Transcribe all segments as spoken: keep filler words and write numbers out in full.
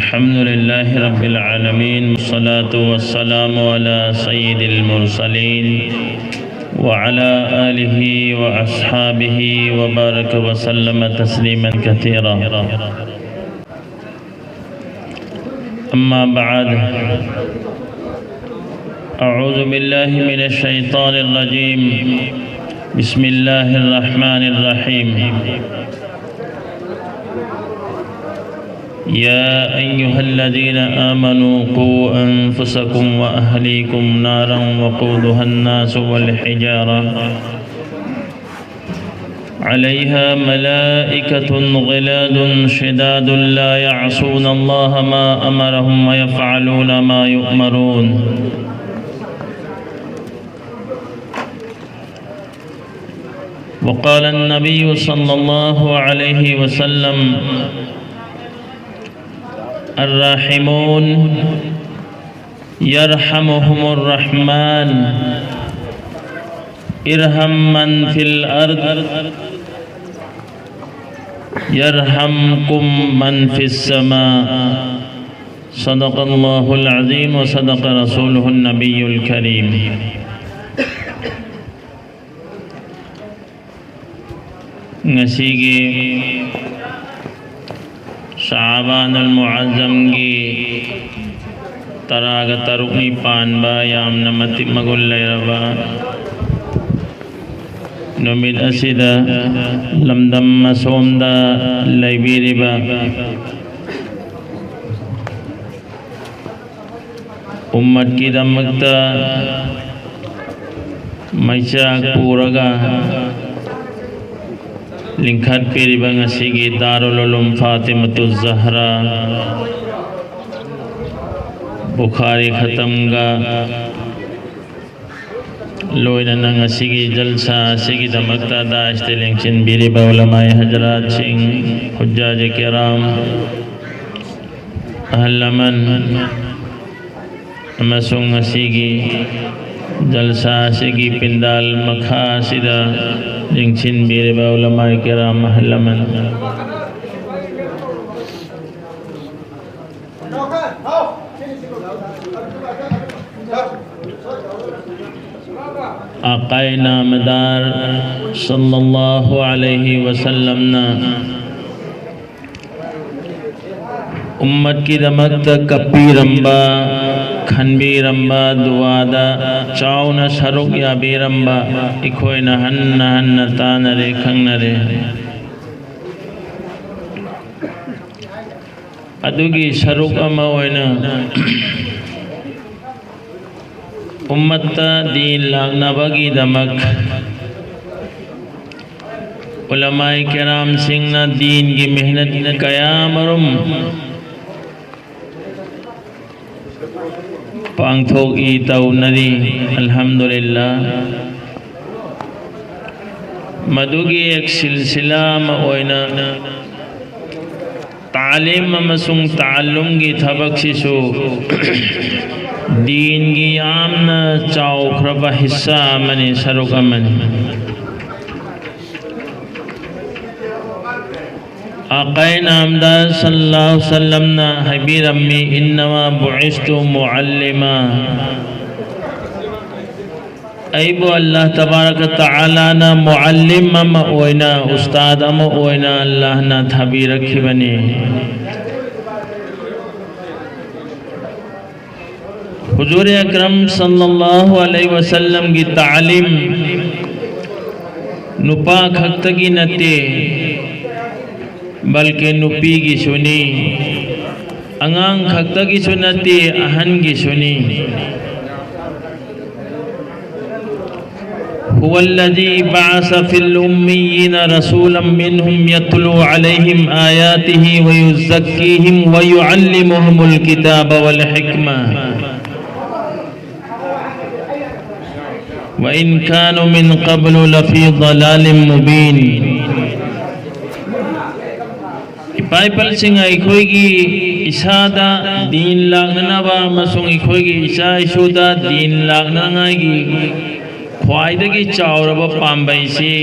الحمد لله رب العالمين، والصلاة والسلام على سيد المرسلين وعلى آله وأصحابه وبارك وسلم تسليما كثيرا. أما بعد، أعوذ بالله من الشيطان الرجيم. بسم الله الرحمن الرحيم. يا أيها الذين آمنوا قوا أنفسكم وأهليكم نارا وقودها الناس والحجارة عليها ملائكة غلاظ شداد لا يعصون الله ما أمرهم ويفعلون ما يؤمرون. وقال النبي صلى الله عليه وسلم: الراحمون يرحمهم الرحمن، ارحم من في الأرض يرحمكم من في السماء. صدق الله العظيم وصدق رسوله النبي الكريم. ꯉꯁꯤꯒꯤ ꯁꯥꯕꯥꯅꯨꯜ ꯃꯨꯑꯖꯝꯒꯤ ꯇꯔꯥꯒ ꯇꯔꯨꯛꯅꯤ ꯄꯥꯟꯕ ꯌꯥꯝꯅ ꯃꯇꯤꯛ ꯃꯒꯨꯟ ꯂꯩꯔꯕ ꯅꯨꯃꯤꯠ ꯑꯁꯤꯗ ꯂꯝꯗꯝ ꯑꯁꯣꯝꯗ ꯂꯩꯕꯤꯔꯤꯕ ꯎꯝꯃꯠꯀꯤꯗꯃꯛꯇ ꯃꯩꯆꯥꯛ ꯄꯨꯔꯒ ꯂꯤꯡꯈꯠꯄꯤꯔꯤꯕ ꯉꯁꯤꯒꯤ ꯗꯥꯔꯨꯜ ꯎꯂꯨꯝ ꯐꯥꯇꯤꯃꯇꯨ ꯖꯍ꯭ꯔꯥ ꯕꯨꯈꯥꯔꯤ ꯈꯇꯝꯒ ꯂꯣꯏꯅꯅ ꯉꯁꯤꯒꯤ ꯖꯜꯁꯥ ꯑꯁꯤꯒꯤꯗꯃꯛꯇ ꯗꯥꯏꯁꯇ ꯂꯦꯡꯁꯤꯟꯕꯤꯔꯤꯕ ꯎꯂꯃꯥꯏ ꯍꯖꯔꯥꯠꯁꯤꯡ, ꯍꯨꯖꯖꯥꯖ ꯀꯤꯔꯥꯝ, ꯑꯍꯜ ꯂꯃꯟ, ꯑꯃꯁꯨꯡ ꯉꯁꯤꯒꯤ ꯖꯜꯁꯥ ꯑꯁꯤꯒꯤ ꯄꯤꯟꯗꯥꯜ ꯃꯈꯥ ꯑꯁꯤꯗ ꯂꯦꯡꯁꯤꯟꯕꯤꯔꯤꯕ ꯎꯂꯃꯥꯏ ꯀꯤꯔꯥꯝ, ꯑꯍꯜ ꯂꯃꯟ, ꯑꯥꯀꯥꯏ ꯅꯥꯃꯗꯥꯔ ꯁꯜꯂꯜꯂꯥꯍꯨ ꯑꯂꯩꯍꯤ ꯋꯁꯜꯂꯝꯅ ꯎꯝꯃꯠꯀꯤꯗꯃꯛꯇ ꯀꯞꯄꯤꯔꯝꯕ, ꯈꯟꯕꯤꯔꯝꯕ, ꯗꯨꯋꯥꯗ ꯆꯥꯎꯅ ꯁꯔꯨꯛ ꯌꯥꯕꯤꯔꯝꯕ ꯑꯩꯈꯣꯏꯅ ꯍꯟꯅ ꯍꯟꯅ ꯇꯥꯅꯔꯦ, ꯈꯪꯅꯔꯦ꯫ ꯑꯗꯨꯒꯤ ꯁꯔꯨꯛ ꯑꯃ ꯑꯣꯏꯅ ꯎꯝꯃꯠꯇ ꯗꯤꯟ ꯂꯥꯛꯅꯕꯒꯤꯗꯃꯛ ꯎꯂꯃꯥꯏ ꯀꯦꯔꯥꯝꯁꯤꯡꯅ ꯗꯤꯟꯒꯤ ꯃꯦꯍꯅꯠ ꯀꯌꯥꯃꯔꯨꯝ ꯄꯥꯡꯊꯣꯛꯏ, ꯇꯧꯅꯔꯤ꯫ ꯑꯜꯍꯝꯗꯨꯂꯤꯜꯂꯥ꯫ ꯃꯗꯨꯒꯤ ꯑꯦꯛ ꯁꯤꯜꯁꯤꯂꯥ ꯑꯃ ꯑꯣꯏꯅ ꯇꯥꯂꯤꯝ ꯑꯃꯁꯨꯡ ꯇꯥꯂꯨꯝꯒꯤ ꯊꯕꯛꯁꯤꯁꯨ ꯗꯤꯟꯒꯤ ꯌꯥꯝꯅ ꯆꯥꯎꯈ꯭ꯔꯕ ꯍꯤꯁꯥ ꯑꯃꯅꯤ, ꯁꯔꯨꯛ ꯑꯃꯅꯤ꯫ ꯑꯥꯀꯥꯏ ꯅꯥꯃꯗꯥꯔ ꯁꯜꯂꯜꯂꯥꯍꯨ ꯑꯂꯩꯍꯤ ꯋꯁꯜꯂꯝꯅ ꯍꯥꯏꯕꯤꯔꯝꯃꯤ, "ꯏꯟꯅꯃꯥ ꯕꯨꯏꯁꯇꯨ ꯃꯨꯑꯜꯂꯤꯃꯥ"꯫ ꯑꯩꯕꯨ ꯑꯜꯂꯥꯍ ꯇꯕꯥꯔꯀ ꯇꯥꯂꯥꯅ ꯃꯨꯑꯜꯂꯤꯝ ꯑꯃ ꯑꯣꯏꯅ, ꯎꯁꯇꯥꯗ ꯑꯃ ꯑꯣꯏꯅ ꯑꯜꯂꯥꯍꯅ ꯊꯥꯕꯤꯔꯛꯈꯤꯕꯅꯤ꯫ ꯍꯨꯖꯨꯔ ꯑꯀꯔꯝ ꯁꯜꯂꯜꯂꯥꯍꯨ ꯑꯂꯩꯍꯤ ꯋꯁꯜꯂꯝꯒꯤ ꯇꯥꯂꯤꯝ ꯅꯨꯄꯥ ꯈꯛꯇꯒꯤ ꯅꯠꯇꯦ, ꯕꯜꯀꯤ ꯅꯨꯄꯤꯒꯤꯁꯨꯅꯤ, ꯑꯉꯥꯡ ꯈꯛꯇꯒꯤꯁꯨ ꯅꯠꯇꯦ, ꯑꯍꯟꯒꯤꯁꯨꯅꯤ꯫ هو الذي بعث في الأميين رسولا منهم يتلو عليهم آياته ويزكيهم ويعلمهم الكتاب والحكمة وإن كانوا من قبل لفي ضلال مبين. ꯏꯄꯥ ꯏꯄꯜꯁꯤꯡ, ꯑꯩꯈꯣꯏꯒꯤ ꯏꯁꯥꯗ ꯗꯤꯟ ꯂꯥꯛꯅꯅꯕ ꯑꯃꯁꯨꯡ ꯑꯩꯈꯣꯏꯒꯤ ꯏꯆꯥ ꯏꯁꯨꯗ ꯗꯤꯟ ꯂꯥꯛꯅꯉꯥꯏꯒꯤ ꯈ꯭ꯋꯥꯏꯗꯒꯤ ꯆꯥꯎꯔꯕ ꯄꯥꯝꯕꯩꯁꯤ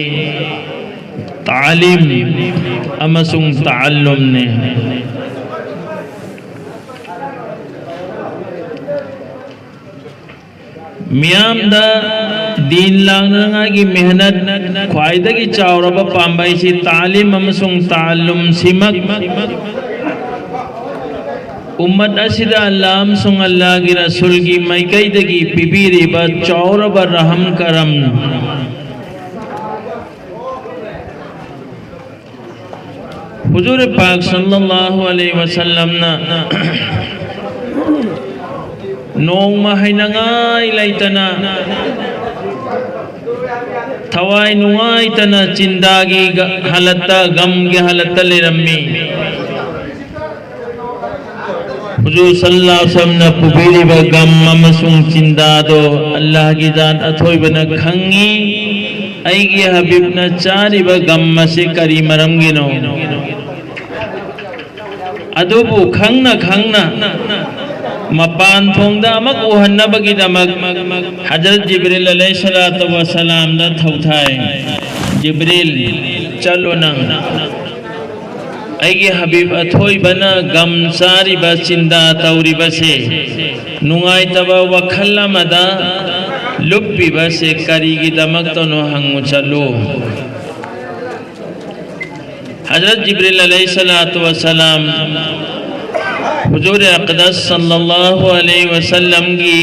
ꯇꯥꯂꯤꯝ ꯑꯃꯁꯨꯡ ꯇꯥꯜꯂꯨꯝꯅꯤ꯫ ꯃꯤꯌꯥꯝꯗ ꯗꯤꯟ ꯂꯥꯛꯅꯉꯥꯏꯒꯤ ꯃꯦꯍꯅꯠ, ꯈ꯭ꯋꯥꯏꯗꯒꯤ ꯆꯥꯎꯔꯕ ꯄꯥꯝꯕꯩꯁꯤ ꯇꯥꯂꯤꯝ ꯑꯃꯁꯨꯡ ꯇꯥꯂꯨꯝꯁꯤꯃꯛ ꯎꯝꯃꯠ ꯑꯁꯤꯗ ꯑꯜꯂꯥꯍ ꯑꯃꯁꯨꯡ ꯑꯜꯂꯥꯍꯒꯤ ꯔꯁꯨꯜꯒꯤ ꯃꯥꯏꯀꯩꯗꯒꯤ ꯄꯤꯕꯤꯔꯤꯕ ꯆꯥꯎꯔꯕ ꯔꯍꯝ ꯀꯔꯝ꯫ ꯍꯨꯖꯨꯔ ꯄꯥꯛ ꯁꯜꯂꯜꯂꯥꯍꯨ ꯑꯂꯩꯍꯤ ꯋꯁꯜꯂꯝꯅ ꯅꯣꯡꯃ ꯍꯩꯅꯉꯥꯏ ꯂꯩꯇꯅ, ꯊꯋꯥꯏ ꯅꯨꯡꯉꯥꯏꯇꯅ, ꯆꯤꯟꯗꯥꯒꯤ ꯒ-, ꯍꯥꯂꯠꯇ, ꯒꯝꯒꯤ ꯍꯥꯂꯠꯇ ꯂꯩꯔꯝꯃꯤ꯫ ꯍꯨꯖꯨꯔ ꯁꯜꯂꯜꯂꯥꯍꯨ ꯑꯂꯩꯍꯤ ꯋꯁꯜꯂꯝꯅ ꯄꯨꯕꯤꯔꯤꯕ ꯒꯝ ꯑꯃꯁꯨꯡ ꯆꯤꯟꯗꯥꯗꯣ ꯑꯜꯂꯥꯍꯒꯤ ꯖꯥꯠ ꯑꯊꯣꯏꯕꯅ ꯈꯪꯉꯤ꯫ ꯑꯩꯒꯤ ꯍꯕꯤꯕꯅ ꯆꯥꯔꯤꯕ ꯒꯝ ꯑꯁꯤ ꯀꯔꯤ ꯃꯔꯝꯒꯤꯅꯣ? ꯑꯗꯨꯕꯨ ꯈꯪꯅ ꯈꯪꯅ ꯃꯄꯥꯟ ꯊꯣꯡꯗ ꯑꯃꯨꯛ ꯎꯍꯟꯅꯕꯒꯤꯗꯃꯛ ꯍꯖꯔꯠ ꯖꯤꯕ꯭ꯔꯤꯜ ꯑꯂꯩꯍꯤ ꯁꯂꯥꯇꯨ ꯋꯁꯂꯥꯝꯗ ꯊꯧꯊꯥꯏ꯫ ꯖꯤꯕ꯭ꯔꯤꯜ, ꯆꯠꯂꯣ ꯅꯪ꯫ ꯑꯩꯒꯤ ꯍꯕꯤꯕ ꯑꯊꯣꯏꯕꯅ ꯒꯝ ꯆꯥꯔꯤꯕ, ꯆꯤꯟꯗꯥ ꯇꯧꯔꯤꯕꯁꯦ, ꯅꯨꯡꯉꯥꯏꯇꯕ ꯋꯥꯈꯜ ꯑꯃꯗ ꯂꯨꯞꯄꯤꯕꯁꯦ ꯀꯔꯤꯒꯤꯗꯃꯛꯇꯅꯣ ꯍꯪꯉꯨ ꯆꯠꯂꯨ꯫ ꯍꯖꯔꯠ ꯖꯤꯕ꯭ꯔꯤꯜ ꯑꯂꯩꯍꯤ ꯁꯂꯥꯇꯨ ꯋꯁꯂꯥꯝ ꯍꯨꯖꯨꯔ ꯑꯛꯗꯁ ꯁꯜꯂꯜꯂꯥꯍꯨ ꯑꯂꯩꯍꯤ ꯋꯁꯜꯂꯝꯒꯤ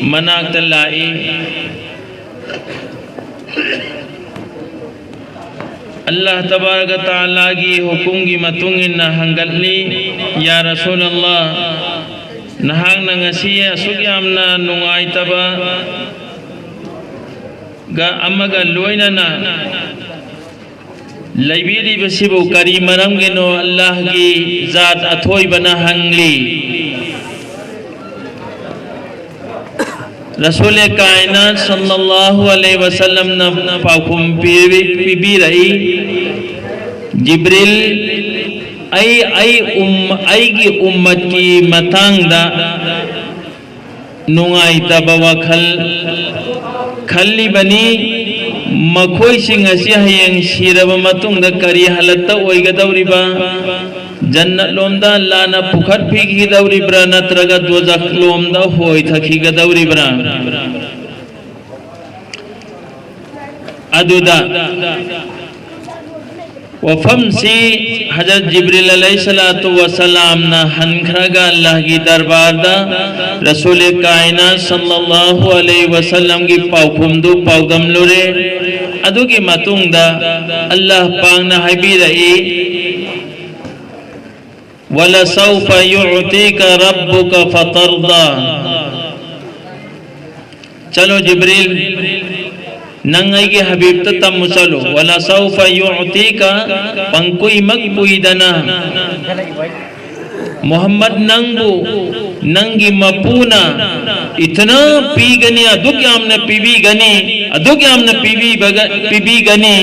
ꯃꯅꯥꯛꯇ ꯂꯥꯛꯏ꯫ ꯑꯜꯂꯥꯍ ꯇꯕꯥꯔꯀ ꯇꯥꯂꯥꯒꯤ ꯍꯨꯀꯨꯝꯒꯤ ꯃꯇꯨꯡ ꯏꯟꯅ ꯍꯪꯒꯠꯂꯤ, "ꯌꯥ ꯔꯁꯨꯂꯜꯂꯥꯍ, ꯅꯍꯥꯛꯅ ꯉꯁꯤ ꯑꯁꯨꯛ ꯌꯥꯝꯅ ꯅꯨꯡꯉꯥꯏꯇꯕ ꯒ ꯑꯃꯒ ꯂꯣꯏꯅꯅ ꯂꯩꯕꯤꯔꯤꯕꯁꯤꯕꯨ ꯀꯔꯤ ꯃꯔꯝꯒꯤꯅꯣ?" ꯑꯜꯂꯥꯍꯒꯤ ꯖꯥꯠ ꯑꯊꯣꯏꯕꯅ ꯍꯪꯂꯤ꯫ ꯔꯁꯨꯜ ꯀꯥꯏꯅꯥꯠ ꯁꯜꯂꯜꯂꯥꯍꯨ ꯑꯂꯩꯍꯤ ꯋꯁꯜꯂꯝꯅ ꯄꯥꯎꯈꯨꯝ ꯄꯤꯕꯤ-, ꯄꯤꯕꯤꯔꯛꯏ, "ꯖꯤꯕ꯭ꯔꯤꯜ, ꯑꯩ, ꯑꯩ ꯎꯝ-, ꯑꯩꯒꯤ ꯎꯝꯃꯠꯀꯤ ꯃꯇꯥꯡꯗ ꯅꯨꯡꯉꯥꯏꯇꯕ ꯋꯥꯈꯜ ꯈꯜꯂꯤꯕꯅꯤ꯫ ꯃꯈꯣꯏꯁꯤꯡ ꯑꯁꯤ ꯍꯌꯦꯡ ꯁꯤꯔꯕ ꯃꯇꯨꯡꯗ ꯀꯔꯤ ꯍꯥꯂꯠꯇ ꯑꯣꯏꯒꯗꯧꯔꯤꯕ?" ꯖꯟꯅꯠ ꯂꯣꯝꯗ ꯑꯜꯂꯥꯅ ꯄꯨꯈꯠꯄꯤꯈꯤꯗꯧꯔꯤꯕ꯭ꯔꯥ, ꯅꯠꯇ꯭ꯔꯒ ꯗꯣꯖꯈ ꯂꯣꯝꯗ ꯍꯣꯏꯊꯈꯤꯒꯗꯧꯔꯤꯕ꯭ꯔꯥ? ꯑꯗꯨꯗ ꯋꯥꯐꯝꯁꯤ ꯍꯖꯔꯠ ꯖꯤꯕ꯭ꯔꯤꯜ ꯑꯂꯩꯍꯤꯁꯁꯂꯥꯇꯨ ꯋꯥꯁꯁꯂꯥꯝꯅ ꯍꯟꯈ꯭ꯔꯒ ꯑꯜꯂꯥꯍꯒꯤ ꯗꯔꯕꯥꯔꯗ ꯔꯁꯨꯜ ꯀꯥꯏꯅꯥ ꯁꯜꯂꯜꯂꯥꯍꯨ ꯑꯂꯩꯍꯤ ꯋꯥꯁꯜꯂꯝꯒꯤ ꯄꯥꯎꯈꯨꯝꯗꯨ ꯄꯥꯎꯗꯝꯂꯨꯔꯦ꯫ ꯑꯗꯨꯒꯤ ꯃꯇꯨꯡꯗ ꯑꯜꯂꯥꯍ ꯄꯥꯛꯅ ꯍꯥꯏꯕꯤꯔꯛꯏ, "ولسوف يعطيك ربك فترضى." ꯆꯠꯂꯣ ꯖꯤꯕ꯭ꯔꯤꯜ, ꯅꯪ ꯑꯩꯒꯤ ꯍꯕꯤꯕꯇ ꯇꯝꯃꯨ ꯆꯠꯂꯣ꯫ "ولسوف يعطيك", ꯄꯪꯀꯨꯏꯃꯛ ꯀꯨꯏꯗꯅ ꯃꯨꯍꯝꯃꯗ ꯅꯪꯕꯨ ꯅꯪꯒꯤ ꯃꯄꯨꯅ ꯏꯊꯅ ꯄꯤꯒꯅꯤ, ꯑꯗꯨꯛ ꯌꯥꯝꯅ ꯄꯤꯕꯤꯒꯅꯤ, ꯑꯗꯨꯛ ꯌꯥꯝꯅ ꯄꯤꯕꯤꯕꯒ-, ꯄꯤꯕꯤꯒꯅꯤ꯫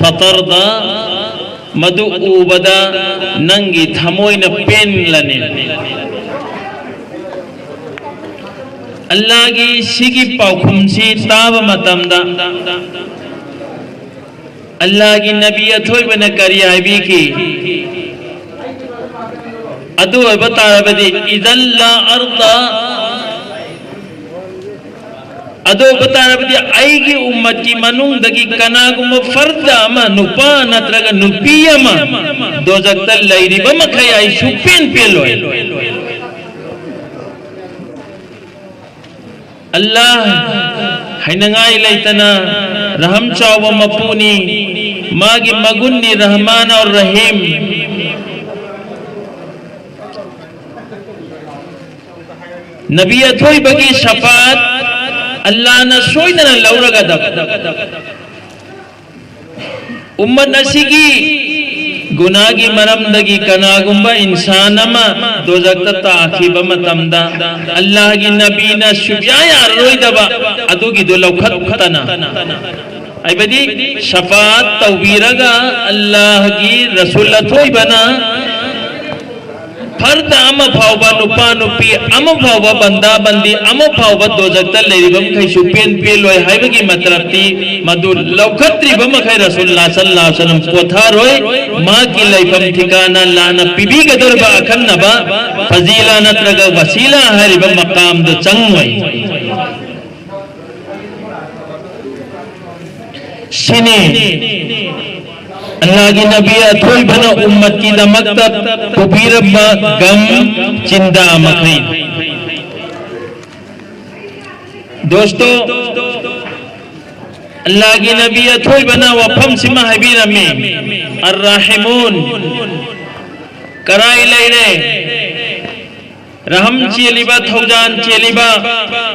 "فترضى", ꯃꯗꯨ ꯎꯕꯗ ꯅꯪꯒꯤ ꯊꯃꯣꯏꯅ ꯄꯦꯟꯂꯅꯤ꯫ ꯑꯜꯂꯥꯍꯒꯤ ꯁꯤꯒꯤ ꯄꯥꯎꯈꯨꯝꯁꯤ ꯇꯥꯕ ꯃꯇꯝꯗ ꯑꯜꯂꯥꯍꯒꯤ ꯅꯕꯤ ꯑꯊꯣꯏꯕꯅ ꯀꯔꯤ ꯍꯥꯏꯕꯤꯈꯤ? ꯑꯗꯨ ꯑꯣꯏꯕ ꯇꯥꯔꯕꯗꯤ, "إذا لا أرضى", ꯑꯗꯨ ꯑꯣꯏꯕ ꯇꯥꯔꯕꯗꯤ ꯑꯩꯒꯤ ꯎꯝꯃꯠꯀꯤ ꯃꯅꯨꯡꯗꯒꯤ ꯀꯅꯥꯒꯨꯝꯕ ꯐꯔꯗ ꯑꯃ, ꯅꯨꯄꯥ ꯅꯠꯇ꯭ꯔꯒ ꯅꯨꯄꯤ ꯑꯃ ꯗꯣꯖꯛꯇ ꯂꯩꯔꯤꯕ ꯃꯈꯩ ꯑꯩ ꯁꯨꯛꯄꯦꯟ ꯄꯦꯜꯂꯣꯏ꯫ ꯑꯜꯂꯥꯍ ꯍꯥꯏꯅꯉꯥꯏ ꯂꯩꯇꯅ ꯔꯍꯝ ꯆꯥꯎꯕ ꯃꯄꯨꯅꯤ, ꯃꯥꯒꯤ ꯃꯒꯨꯟꯅꯤ ꯔꯍꯃꯥꯟ ꯑꯧꯔ ꯔꯍꯤꯝ꯫ ꯅꯕꯤ ꯑꯊꯣꯏꯕꯒꯤ ꯁꯐꯥꯠ ꯑꯜꯂꯥꯍꯅ ꯁꯣꯏꯗꯅ ꯂꯧꯔꯒꯗꯕ꯫ ꯎꯝꯃꯠ ꯑꯁꯤꯒꯤ ꯒꯨꯅꯥꯒꯤ ꯃꯔꯝꯗꯒꯤ ꯀꯅꯥꯒꯨꯝꯕ ꯏꯟꯁꯥꯟ ꯑꯃ ꯗꯣꯖꯛꯇ ꯇꯥꯈꯤꯕ ꯃꯇꯝꯗ, ꯑꯜꯂꯥꯍꯒꯤ ꯅꯕꯤꯅ ꯁꯨꯛꯌꯥ ꯌꯥꯔꯔꯣꯏꯗꯕ ꯑꯗꯨꯒꯤꯗꯨ ꯂꯧꯈꯠꯇꯅ, ꯍꯥꯏꯕꯗꯤ ꯁꯐꯥꯠ ꯇꯧꯕꯤꯔꯒ, ꯑꯜꯂꯥꯍꯒꯤ ꯔꯁꯨꯜ ꯑꯊꯣꯏꯕꯅ ꯐꯔꯗ ꯑꯃ ꯐꯥꯎꯕ, ꯅꯨꯄꯥ ꯅꯨꯄꯤ ꯑꯃ ꯐꯥꯎꯕ, ꯕꯟꯗꯥ ꯕꯟꯗꯤ ꯑꯃ ꯐꯥꯎꯕ ꯗꯣꯖꯛꯇ ꯂꯩꯔꯤꯕ ꯃꯈꯩꯁꯨ ꯄꯦꯟ ꯄꯦꯜꯂꯣꯏ ꯍꯥꯏꯕꯒꯤ ꯃꯇꯔꯞꯇꯤ ꯃꯗꯨ ꯂꯧꯈꯠꯇ꯭ꯔꯤꯕ ꯃꯈꯩ ꯔꯁꯨꯜꯂꯥ ꯁꯜꯂꯥꯍꯨ ꯑꯂꯩꯍꯤ ꯋꯁꯜꯂꯝ ꯄꯣꯊꯥꯔꯣꯏ꯫ ꯃꯍꯥꯛꯀꯤ ꯂꯩꯐꯝ ꯊꯤꯀꯥꯅ ꯂꯥꯟꯅ ꯄꯤꯕꯤꯒꯗꯧꯔꯤꯕ ꯑꯈꯟꯅꯕ ꯐꯖꯤꯂꯥ ꯅꯠꯇ꯭ꯔꯒ ꯋꯁꯤꯂꯥ ꯍꯥꯏꯔꯤꯕ ꯃꯀꯥꯝꯗꯨ ꯆꯪꯉꯣꯏ꯫ ꯁꯤꯅꯤ ꯑꯜꯂꯥꯍꯒꯤ ꯅꯕꯤ ꯑꯊꯣꯏꯕꯅ ꯎꯝꯃꯠꯀꯤꯗꯃꯛꯇ ꯄꯨꯕꯤꯔꯝꯕ ꯒꯝ ꯆꯤꯟꯗꯥ ꯃꯈꯩ꯫ ꯗꯣꯁꯇꯣ, ꯑꯜꯂꯥꯍꯒꯤ ꯅꯕꯤ ꯑꯊꯣꯏꯕꯅ ꯋꯥꯐꯝꯁꯤꯃ ꯍꯥꯏꯕꯤꯔꯝꯃꯤ, "ꯑꯔ ꯔꯥꯍꯤꯃꯨꯟ ꯀꯔꯥꯏ ꯂꯩꯔꯦ? ꯔꯍꯝ ꯆꯦꯜꯂꯤꯕ, ꯊꯧꯖꯥꯟ ꯆꯦꯜꯂꯤꯕ,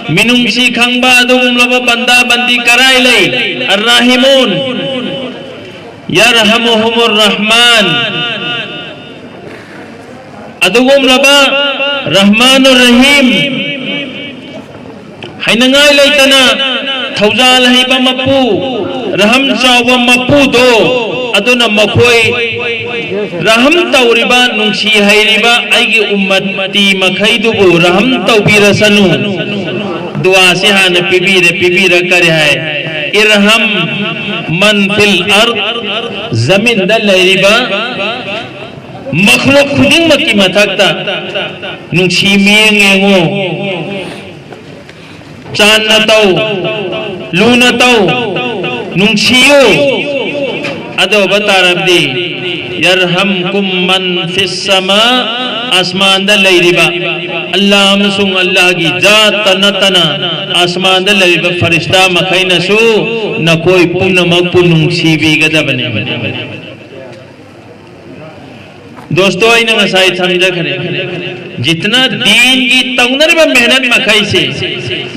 ꯃꯤꯅꯨꯡꯁꯤ ꯈꯪꯕ ꯑꯗꯨꯒꯨꯝꯂꯕ ꯕꯟꯗꯥ ꯕꯟꯗꯤ ꯀꯔꯥꯏ ꯂꯩ? ꯑꯔ ꯔꯥꯍꯤꯃꯨꯟ ꯌꯔꯍꯃꯨꯍꯨꯃꯨꯔ ꯔꯍꯃꯥꯟ, ꯑꯗꯨꯒꯨꯝꯂꯕ ꯔꯍꯃꯥꯅꯨꯔ ꯔꯍꯤꯝ ꯍꯥꯏꯅꯉꯥꯏ ꯂꯩꯇꯅ ꯊꯧꯖꯥꯜ ꯍꯩꯕ ꯃꯄꯨ, ꯔꯍꯝ ꯆꯥꯎꯕ ꯃꯄꯨꯗꯣ, ꯑꯗꯨꯅ ꯃꯈꯣꯏ ꯔꯍꯝ ꯇꯧꯔꯤꯕ, ꯅꯨꯡꯁꯤ ꯍꯩꯔꯤꯕ ꯑꯩꯒꯤ ꯎꯝꯃꯇꯤ ꯃꯈꯩꯗꯨꯕꯨ ꯔꯍꯝ ꯇꯧꯕꯤꯔꯁꯅꯨ꯫" ꯗꯨꯋꯥꯁꯤ ꯍꯥꯟꯅ ꯄꯤꯕꯤꯔꯦ꯫ ꯄꯤꯕꯤꯔ ꯀꯔꯤ ꯍꯥꯏ? "ꯏꯔꯍꯝ ꯃꯟ ꯐꯤꯜ ꯑꯔꯗ", ꯖꯃꯤꯟꯗ ꯂꯩꯔꯤꯕ ꯃꯈꯂꯨꯛ ꯈꯨꯗꯤꯡꯃꯛꯀꯤ ꯃꯊꯛꯇ ꯅꯨꯡꯁꯤ ꯃꯤꯠꯌꯦꯡ ꯌꯦꯡꯉꯨ꯫ ꯆꯥꯟꯅ ꯇꯧ, ꯂꯨꯅ ꯇꯧ, ꯅꯨꯡꯁꯤꯌꯨ꯫ ꯑꯗꯨ ꯑꯣꯏꯕ ꯇꯥꯔꯕꯗꯤ, "ꯌꯔꯍꯝ ꯀꯨꯝ ꯃꯟ ꯐꯤꯁ ꯁꯃꯥ", ꯑꯁꯃꯥꯟꯗ ꯂꯩꯔꯤꯕ ꯑꯜꯂꯥꯍ ꯑꯃꯁꯨꯡ ꯑꯜꯂꯥꯍꯒꯤ ꯖꯥꯠꯇ ꯅꯠꯇꯅ ꯑꯁꯃꯥꯟꯗ ꯂꯩꯔꯤꯕ ꯐꯔꯤꯁꯇꯥ ꯃꯈꯩꯅꯁꯨ ꯅꯈꯣꯏ ꯄꯨꯝꯅꯃꯛꯄꯨ ꯅꯨꯡꯁꯤꯕꯤꯒꯗꯕꯅꯤ꯫ ꯗꯣꯁꯇꯣ, ꯑꯩꯅ ꯉꯁꯥꯏ ꯊꯝꯖꯈ꯭ꯔꯦ, ꯖꯤꯇꯅ ꯗꯤꯟꯒꯤ ꯇꯧꯅꯔꯤꯕ ꯃꯦꯍꯅꯠ ꯃꯈꯩꯁꯦ,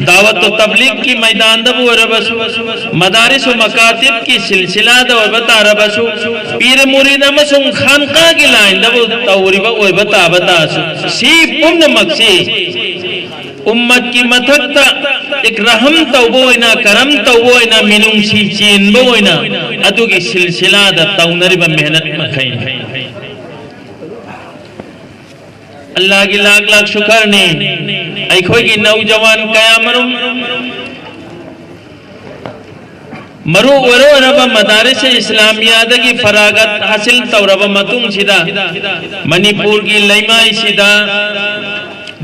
ꯗꯥꯋꯠ ꯇꯕ꯭ꯂꯤꯒꯀꯤ ꯃꯩꯗꯥꯟꯗꯕꯨ ꯑꯣꯏꯔꯕꯁꯨ, ꯃꯗꯥꯔꯤꯁ ꯃꯀꯥꯇꯤꯕꯀꯤ ꯁꯤꯜꯁꯤꯂꯥꯗ ꯑꯣꯏꯕ ꯇꯥꯔꯕꯁꯨ, ꯄꯤꯔ ꯃꯨꯔꯤꯗ ꯑꯃꯁꯨꯡ ꯈꯥꯟꯀꯥꯒꯤ ꯂꯥꯏꯟꯗꯕꯨ ꯇꯧꯔꯤꯕ ꯑꯣꯏꯕ ꯇꯥꯕ ꯇꯥꯔꯁꯨ, ꯁꯤ ꯄꯨꯝꯅꯃꯛꯁꯤ ꯎꯝꯃꯠꯀꯤ ꯃꯊꯛꯇ ꯏꯛꯔꯥꯍꯝ ꯇꯧꯕ ꯑꯣꯏꯅ, ꯀꯔꯝ ꯇꯧꯕ ꯑꯣꯏꯅ, ꯃꯤꯅꯨꯡꯁꯤ ꯆꯦꯟꯕ ꯑꯣꯏꯅ ꯑꯗꯨꯒꯤ ꯁꯤꯜꯁꯤꯂꯥꯗ ꯇꯧꯅꯔꯤꯕ ꯃꯦꯍꯅꯠ ꯃꯈꯩꯅꯤ꯫ ꯑꯜꯂꯥꯒꯤ ꯂꯥꯛ ꯂꯥꯛ ꯁꯨꯀꯔꯅꯤ꯫ ꯑꯩꯈꯣꯏꯒꯤ ꯅꯧꯖꯋꯥꯟ ꯀꯌꯥꯃꯔꯨꯝ ꯃꯔꯨ ꯑꯣꯏꯔ ꯑꯣꯏꯔꯕ ꯃꯗꯥꯔꯤꯁ ꯏꯁꯂꯥꯃꯤꯌꯥꯗꯒꯤ ꯐꯔꯥꯒꯠ ꯍꯥꯁꯤꯜ ꯇꯧꯔꯕ ꯃꯇꯨꯡꯁꯤꯗ ꯃꯅꯤꯄꯨꯔꯒꯤ ꯂꯩꯃꯥꯏꯁꯤꯗ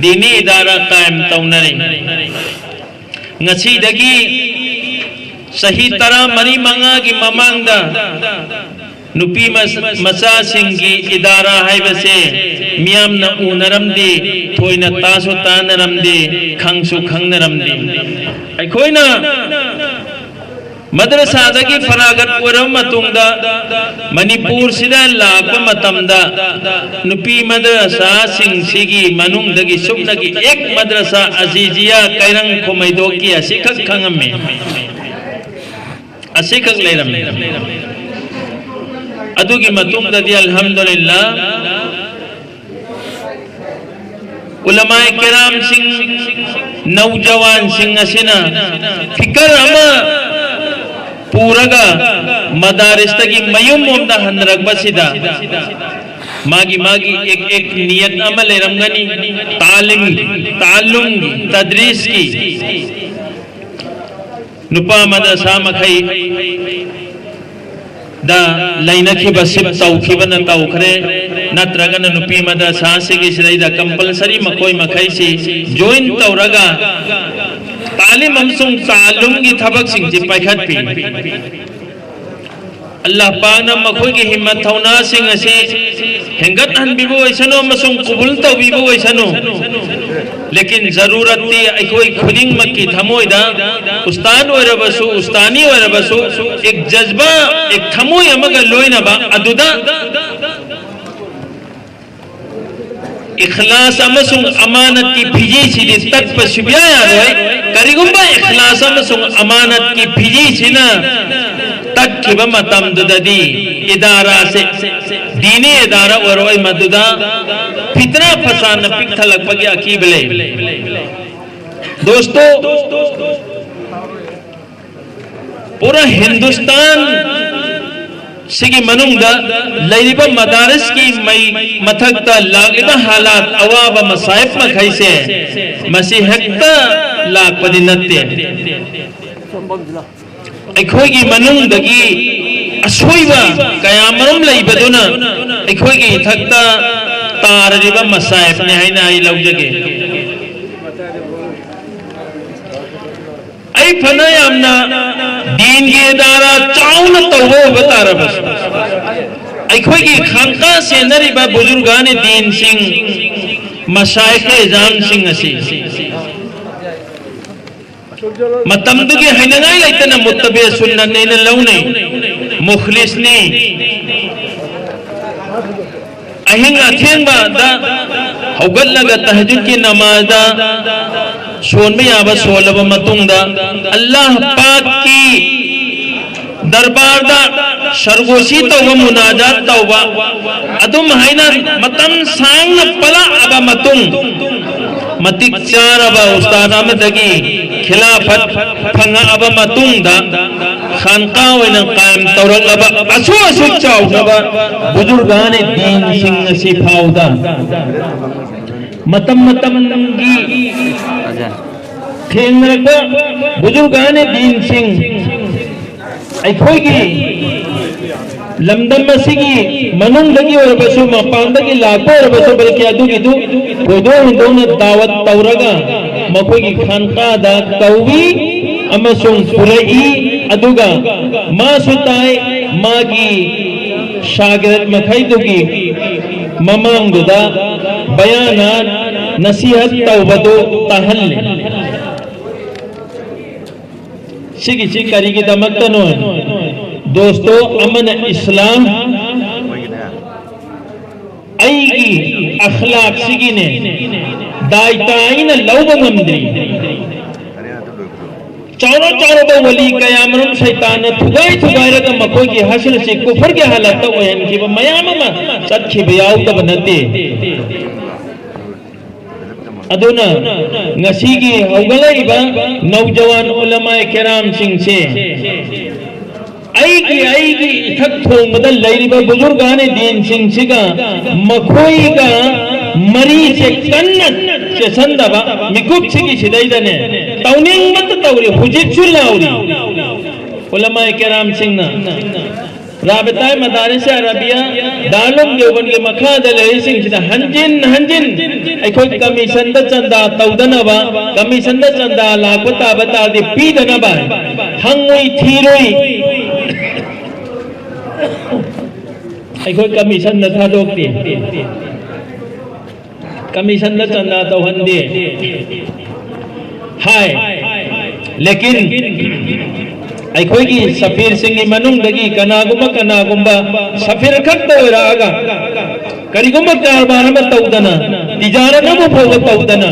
ꯗꯤꯅꯤ ꯏꯗꯥꯔꯥ ꯀꯥꯌꯝ ꯇꯧꯅꯔꯤ꯫ ꯉꯁꯤꯗꯒꯤ ꯆꯍꯤ ꯇꯔꯥꯃꯔꯤ ꯃꯉꯥꯒꯤ ꯃꯃꯥꯡꯗ ꯅꯨꯄꯤ ꯃꯆꯥꯁꯤꯡꯒꯤ ꯏꯗꯥꯔꯥ ꯍꯥꯏꯕꯁꯦ ꯃꯤꯌꯥꯝꯅ ꯎꯅꯔꯝꯗꯦ, ꯊꯣꯏꯅ ꯇꯥꯁꯨ ꯇꯥꯅꯔꯝꯗꯦ, ꯈꯪꯁꯨ ꯈꯪꯅꯔꯝꯗꯦ꯫ ꯑꯩꯈꯣꯏꯅ ꯃꯗ꯭ꯔꯁꯥꯗꯒꯤ ꯐꯔꯥꯒꯠ ꯑꯣꯏꯔꯕ ꯃꯇꯨꯡꯗ ꯃꯅꯤꯄꯨꯔꯁꯤꯗ ꯂꯥꯛꯄ ꯃꯇꯝꯗ ꯅꯨꯄꯤ ꯃꯗ꯭ꯔꯁꯥꯁꯤꯡꯁꯤꯒꯤ ꯃꯅꯨꯡꯗꯒꯤ ꯁꯨꯞꯅꯒꯤ ꯑꯦꯛ ꯃꯗ꯭ꯔꯁꯥ ꯑꯖꯤꯖꯤꯌꯥ ꯀꯩꯔꯪ ꯈꯨꯃꯩꯗꯣꯛꯀꯤ ꯑꯁꯤꯈꯛ ꯈꯪꯉꯝꯃꯤ꯫ ꯑꯁꯤꯈꯛ ꯂꯩꯔꯝꯃꯤ꯫ ꯑꯗꯨꯒꯤ ꯃꯇꯨꯡꯗꯗꯤ ꯑꯜꯍꯝꯗꯨꯂꯤꯜꯂꯥ ꯎꯂꯃꯥꯏ ꯀꯦꯔꯥꯝꯁꯤꯡ, ꯅꯧꯖꯋꯥꯟꯁꯤꯡ ꯑꯁꯤꯅ ꯐꯤꯀꯔ ꯑꯃ ꯄꯨꯔꯒ ꯃꯗꯥꯔꯤꯁꯇꯒꯤ ꯃꯌꯨꯝ ꯂꯣꯝꯗ ꯍꯟꯅꯔꯛꯄꯁꯤꯗ ꯃꯥꯒꯤ ꯃꯥꯒꯤ ꯑꯦꯛ ꯑꯦꯛ ꯅꯤꯌꯠ ꯑꯃ ꯂꯩꯔꯝꯒꯅꯤ꯫ ꯇꯥꯂꯤꯝ, ꯇꯥꯂꯨꯝꯒꯤ, ꯇꯗ꯭ꯔꯤꯁꯀꯤ ꯅꯨꯄꯥ ꯃꯗ꯭ꯔꯁꯥ ꯃꯈꯩ ꯗ ꯂꯩꯅꯈꯤꯕ ꯁꯤꯞ ꯇꯧꯈꯤꯕꯅ ꯇꯧꯈ꯭ꯔꯦ, ꯅꯠꯇ꯭ꯔꯒꯅ ꯅꯨꯄꯤ ꯃꯗ꯭ꯔꯁꯥ ꯑꯁꯤꯒꯤ ꯁꯤꯗꯩꯗ ꯀꯝꯄꯜꯁꯔꯤ ꯃꯈꯣꯏ ꯃꯈꯩꯁꯤ ꯖꯣꯏꯟ ꯇꯧꯔꯒ ꯇꯥꯂꯤꯝ ꯑꯃꯁꯨꯡ ꯇꯥꯂꯨꯝꯒꯤ ꯊꯕꯛꯁꯤꯡꯁꯤ ꯄꯥꯏꯈꯠꯄꯤ꯫ ꯑꯜꯂꯥꯍ ꯄꯥꯛꯅ ꯃꯈꯣꯏꯒꯤ ꯍꯤꯝꯃꯠ ꯊꯧꯅꯥꯁꯤꯡ ꯑꯁꯤ ꯍꯦꯟꯒꯠꯍꯟꯕꯤꯕ ꯑꯣꯏꯁꯅꯨ ꯑꯃꯁꯨꯡ ꯀꯕꯨꯜ ꯇꯧꯕꯤꯕ ꯑꯣꯏꯁꯅꯨ꯫ ꯂꯦꯀꯤꯟ ꯖꯔꯨꯔꯠꯇꯤ ꯑꯩꯈꯣꯏ ꯈꯨꯗꯤꯡꯃꯛꯀꯤ ꯊꯃꯣꯏꯗ ꯎꯁꯇꯥꯟ ꯑꯣꯏꯔꯕꯁꯨ, ꯎꯁꯇꯥꯅꯤ ꯑꯣꯏꯔꯕꯁꯨ, ꯑꯦꯛ ꯖꯖꯕꯥ, ꯑꯦꯛ ꯊꯃꯣꯏ ꯑꯃꯒ ꯂꯣꯏꯅꯕ ꯑꯗꯨꯗ ꯏꯈꯂꯥꯁ ꯑꯃꯁꯨꯡ ꯑꯃꯥꯅꯠꯀꯤ ꯐꯤꯖꯤꯁꯤꯗꯤ ꯇꯠꯄ ꯁꯨꯡꯌꯥ ꯌꯥꯔꯣꯏ꯫ ꯀꯔꯤꯒꯨꯝꯕ ꯏꯈꯂꯥꯁ ꯑꯃꯁꯨꯡ ꯑꯃꯥꯅꯠꯀꯤ ꯐꯤꯖꯤꯁꯤꯅ ꯇꯠꯈꯤꯕ ꯃꯇꯝꯗꯨꯗꯗꯤ ꯏꯗꯥꯔꯥꯁꯦ ꯗꯤꯅꯤ ꯏꯗꯥꯔꯥ ꯑꯣꯏꯔꯣꯏ, ꯃꯗꯨꯗ ꯐꯤꯇꯅꯥ ꯐꯁꯥꯟꯅ ꯄꯤꯛ ꯊꯜꯂꯛꯄꯒꯤ ꯑꯀꯤꯕ ꯂꯩ꯫ ꯗꯣꯁꯇꯣ, ꯄꯨꯔꯥ ꯍꯤꯟꯗꯨꯁꯇꯥꯟ ꯁꯤꯒꯤ ꯃꯅꯨꯡꯗ ꯂꯩꯔꯤꯕ ꯃꯗꯥꯔꯤꯁꯀꯤ ꯃꯩ ꯃꯊꯛꯇ ꯂꯥꯛꯂꯤꯕ ꯍꯥꯂꯥꯠ, ꯑꯋꯥꯕ ꯃꯁꯥꯏꯕ ꯃꯈꯩꯁꯦ, ꯃꯁꯤ ꯍꯦꯛꯇ ꯂꯥꯛꯄꯗꯤ ꯅꯠꯇꯦ꯫ ꯑꯩꯈꯣꯏꯒꯤ ꯃꯅꯨꯡꯗꯒꯤ ꯑꯁꯣꯏꯕ ꯀꯌꯥ ꯃꯔꯨꯝ ꯂꯩꯕꯗꯨꯅ ꯑꯩꯈꯣꯏꯒꯤ ꯏꯊꯛꯇ ꯇꯥꯔꯤꯕ ꯃꯁꯥꯏꯕꯅꯤ ꯍꯥꯏꯅ ꯑꯩ ꯂꯧꯖꯒꯦ꯫ ꯑꯩ ꯐꯅ ꯌꯥꯝꯅ ꯗꯤꯟꯒꯤ ꯏꯗꯥꯔꯥ ꯆꯥꯎꯅ ꯇꯧꯕ ꯑꯣꯏꯕ ꯇꯥꯔꯕꯁꯨ, ꯑꯩꯈꯣꯏꯒꯤ ꯈꯥꯟꯀꯥ ꯁꯦꯟꯅꯔꯤꯕ ꯕꯨꯖꯨꯔꯒꯥꯅꯤ ꯗꯤꯟꯁꯤꯡ, ꯃꯁꯥꯏꯈ ꯑꯦꯖꯥꯝꯁꯤꯡ ꯑꯁꯤ ꯃꯇꯝꯗꯨꯒꯤ ꯍꯩꯅꯉꯥꯏ ꯂꯩꯇꯅ ꯃꯨꯠꯇꯕꯦ ꯁꯨꯟꯅꯠꯅꯦꯅ ꯂꯧꯅꯩ, ꯃꯨꯈꯂꯤꯁꯅꯤ꯫ ꯑꯍꯤꯡ ꯑꯊꯦꯡꯕꯗ ꯍꯧꯒꯠꯂꯒ ꯇꯍꯖꯨꯗꯀꯤ ꯅꯃꯥꯖꯗ ꯁꯣꯟꯕ ꯌꯥꯕ ꯁꯣꯜꯂꯕ ꯃꯇꯨꯡꯗ, ꯑꯜꯂꯥꯍ ꯄꯥꯛꯀꯤ ꯗꯔꯕꯥꯔꯗ ꯁꯔꯒꯣꯁꯤ ꯇꯧꯕ, ꯃꯨꯅꯥꯖꯥꯠ ꯇꯧꯕ, ꯑꯗꯨꯝ ꯍꯥꯏꯅ ꯃꯇꯝ ꯁꯥꯡꯅ ꯄꯂꯛꯑꯕ ꯃꯇꯨꯡ, ꯃꯇꯤꯛ ꯆꯥꯔꯕ ꯎꯁꯇꯥꯗ ꯑꯃꯗꯒꯤ ꯈꯤꯂꯥꯐꯠ ꯐꯪꯉꯛꯑꯕ ꯃꯇꯨꯡꯗ, ꯈꯥꯟꯀꯥ ꯑꯣꯏꯅ ꯀꯥꯌꯝ ꯇꯧꯔꯛꯂꯕ ꯑꯁꯨꯛ ꯑꯁꯨꯛ ꯆꯥꯎꯈ꯭ꯔꯕ ꯕꯨꯖꯨꯔꯒꯥꯅꯤ ꯗꯤꯟꯁꯤꯡ ꯑꯁꯤ ꯐꯥꯎꯗ ꯃꯇꯝ ꯃꯇꯝꯒꯤ ꯊꯦꯡꯅꯔꯛꯄ ꯕꯨꯖꯨꯔꯒꯥꯅꯤ ꯗꯤꯟꯁꯤꯡ, ꯑꯩꯈꯣꯏꯒꯤ ꯂꯝꯗꯝ ꯑꯁꯤꯒꯤ ꯃꯅꯨꯡꯗꯒꯤ ꯑꯣꯏꯔꯕꯁꯨ, ꯃꯄꯥꯟꯗꯒꯤ ꯂꯥꯛꯄ ꯑꯣꯏꯔꯕꯁꯨ, ꯕꯜꯀꯤ ꯑꯗꯨꯒꯤꯗꯨ ꯊꯣꯏꯗꯣꯛ ꯍꯦꯟꯗꯣꯛꯅ ꯗꯥꯋꯠ ꯇꯧꯔꯒ ꯃꯈꯣꯏꯒꯤ ꯈꯥꯟꯀꯥꯗ ꯀꯧꯏ ꯑꯃꯁꯨꯡ ꯄꯨꯔꯛꯏ꯫ ꯑꯗꯨꯒ ꯃꯥꯁꯨ ꯇꯥꯏ, ꯃꯥꯒꯤ ꯁꯥꯒꯤꯔꯠ ꯃꯈꯩꯗꯨꯒꯤ ꯃꯃꯥꯡꯗꯨꯗ ꯕꯌꯥꯅꯥꯠ, ꯅꯁꯤꯍꯠ ꯇꯧꯕꯗꯨ ꯇꯥꯍꯜꯂꯤ꯫ ꯁꯤꯒꯤꯁꯤ ꯀꯔꯤꯒꯤꯗꯃꯛꯇꯅꯣ? ꯗꯣꯁꯇꯣ, ꯑꯃꯅ ꯏꯁꯂꯥꯝ, ꯑꯩꯒꯤ ꯑꯈꯂꯥꯛꯁꯤꯒꯤꯅꯦ, ꯗꯥꯏꯇ ꯑꯩꯅ ꯂꯧꯕ ꯉꯝꯗ꯭ꯔꯤ꯫ ꯆꯥꯎꯔ ꯆꯥꯎꯔꯕ ꯋꯥꯂꯤ ꯀꯌꯥ ꯃꯔꯨꯝ ꯁꯩꯇꯥꯟꯅ ꯊꯨꯒꯥꯏ ꯊꯨꯒꯥꯏꯔꯒ ꯃꯈꯣꯏꯒꯤ ꯍꯁꯔꯁꯤ ꯀꯨꯐꯔꯒꯤ ꯍꯥꯂꯠꯇ ꯑꯣꯏꯍꯟꯈꯤꯕ ꯃꯌꯥꯝ ꯑꯃ ꯆꯠꯈꯤꯕ ꯌꯥꯎꯗꯕ ꯅꯠꯇꯦ꯫ ꯑꯗꯨꯅ ꯉꯁꯤꯒꯤ ꯍꯧꯒꯠꯂꯛꯏꯕ ꯅꯧꯖꯋꯥꯟ ꯎꯂꯃꯥ ꯀꯦꯔꯥꯝꯁꯤꯡꯁꯦ, ꯑꯩꯒꯤ, ꯑꯩꯒꯤ ꯏꯊꯛ ꯊꯣꯡꯕꯗ ꯂꯩꯔꯤꯕ ꯕꯨꯖꯨꯔꯒꯥꯅꯦ ꯗꯤꯟꯁꯤꯡꯁꯤꯒ ꯃꯈꯣꯏꯒ ꯃꯔꯤꯁꯦ ꯀꯟꯅ ꯆꯦꯁꯟꯗꯕ ꯃꯤꯀꯨꯞꯁꯤꯒꯤ ꯁꯤꯗꯩꯗꯅꯦ ꯇꯧꯅꯤꯡꯕꯇ ꯇꯧꯔꯤ, ꯍꯧꯖꯤꯛꯁꯨ ꯂꯥꯎꯔꯤ꯫ ꯎꯂꯃꯥꯏ ꯀꯦꯔꯥꯝꯁꯤꯡꯅ ꯔꯥꯕꯤꯇꯥꯏ ꯃꯗꯥꯔꯤꯁ ꯑꯔꯥꯕꯤꯌꯥ ꯗꯥꯔꯂꯨꯝ ꯗꯦꯋꯕꯟꯒꯤ ꯃꯈꯥꯗ ꯂꯩꯔꯤꯁꯤꯡꯁꯤꯗ ꯍꯟꯖꯤꯟ ꯍꯟꯖꯤꯟ ꯑꯩꯈꯣꯏ ꯀꯃꯤꯁꯟꯗ ꯆꯟꯗꯥ ꯇꯧꯗꯅꯕ, ꯀꯃꯤꯁꯟꯗ ꯆꯟꯗꯥ ꯂꯥꯛꯄ ꯇꯥꯕ ꯇꯥꯔꯗꯤ ꯄꯤꯗꯅꯕ ꯍꯪꯉꯨꯏ ꯊꯤꯔꯨꯏ꯫ ꯑꯩꯈꯣꯏ ꯀꯃꯤꯁꯟꯗ ꯊꯥꯗꯣꯛꯇꯦ, ꯀꯃꯤꯁꯟꯗ ꯆꯟꯗꯥ ꯇꯧꯍꯟꯗꯦ ꯍꯥꯏ꯫ ꯂꯦꯀꯤꯟ ꯑꯩꯈꯣꯏꯒꯤ ꯁꯐꯤꯔꯁꯤꯡꯒꯤ ꯃꯅꯨꯡꯗꯒꯤ ꯀꯅꯥꯒꯨꯝꯕ, ꯀꯅꯥꯒꯨꯝꯕ ꯁꯐꯤꯔ ꯈꯛꯇ ꯑꯣꯏꯔꯛꯑꯒ ꯀꯔꯤꯒꯨꯝꯕ ꯀꯔꯕꯥꯔ ꯑꯃ ꯇꯧꯗꯅ, ꯇꯤꯖꯥꯔꯠ ꯑꯃ ꯐꯥꯎꯕ ꯇꯧꯗꯅ,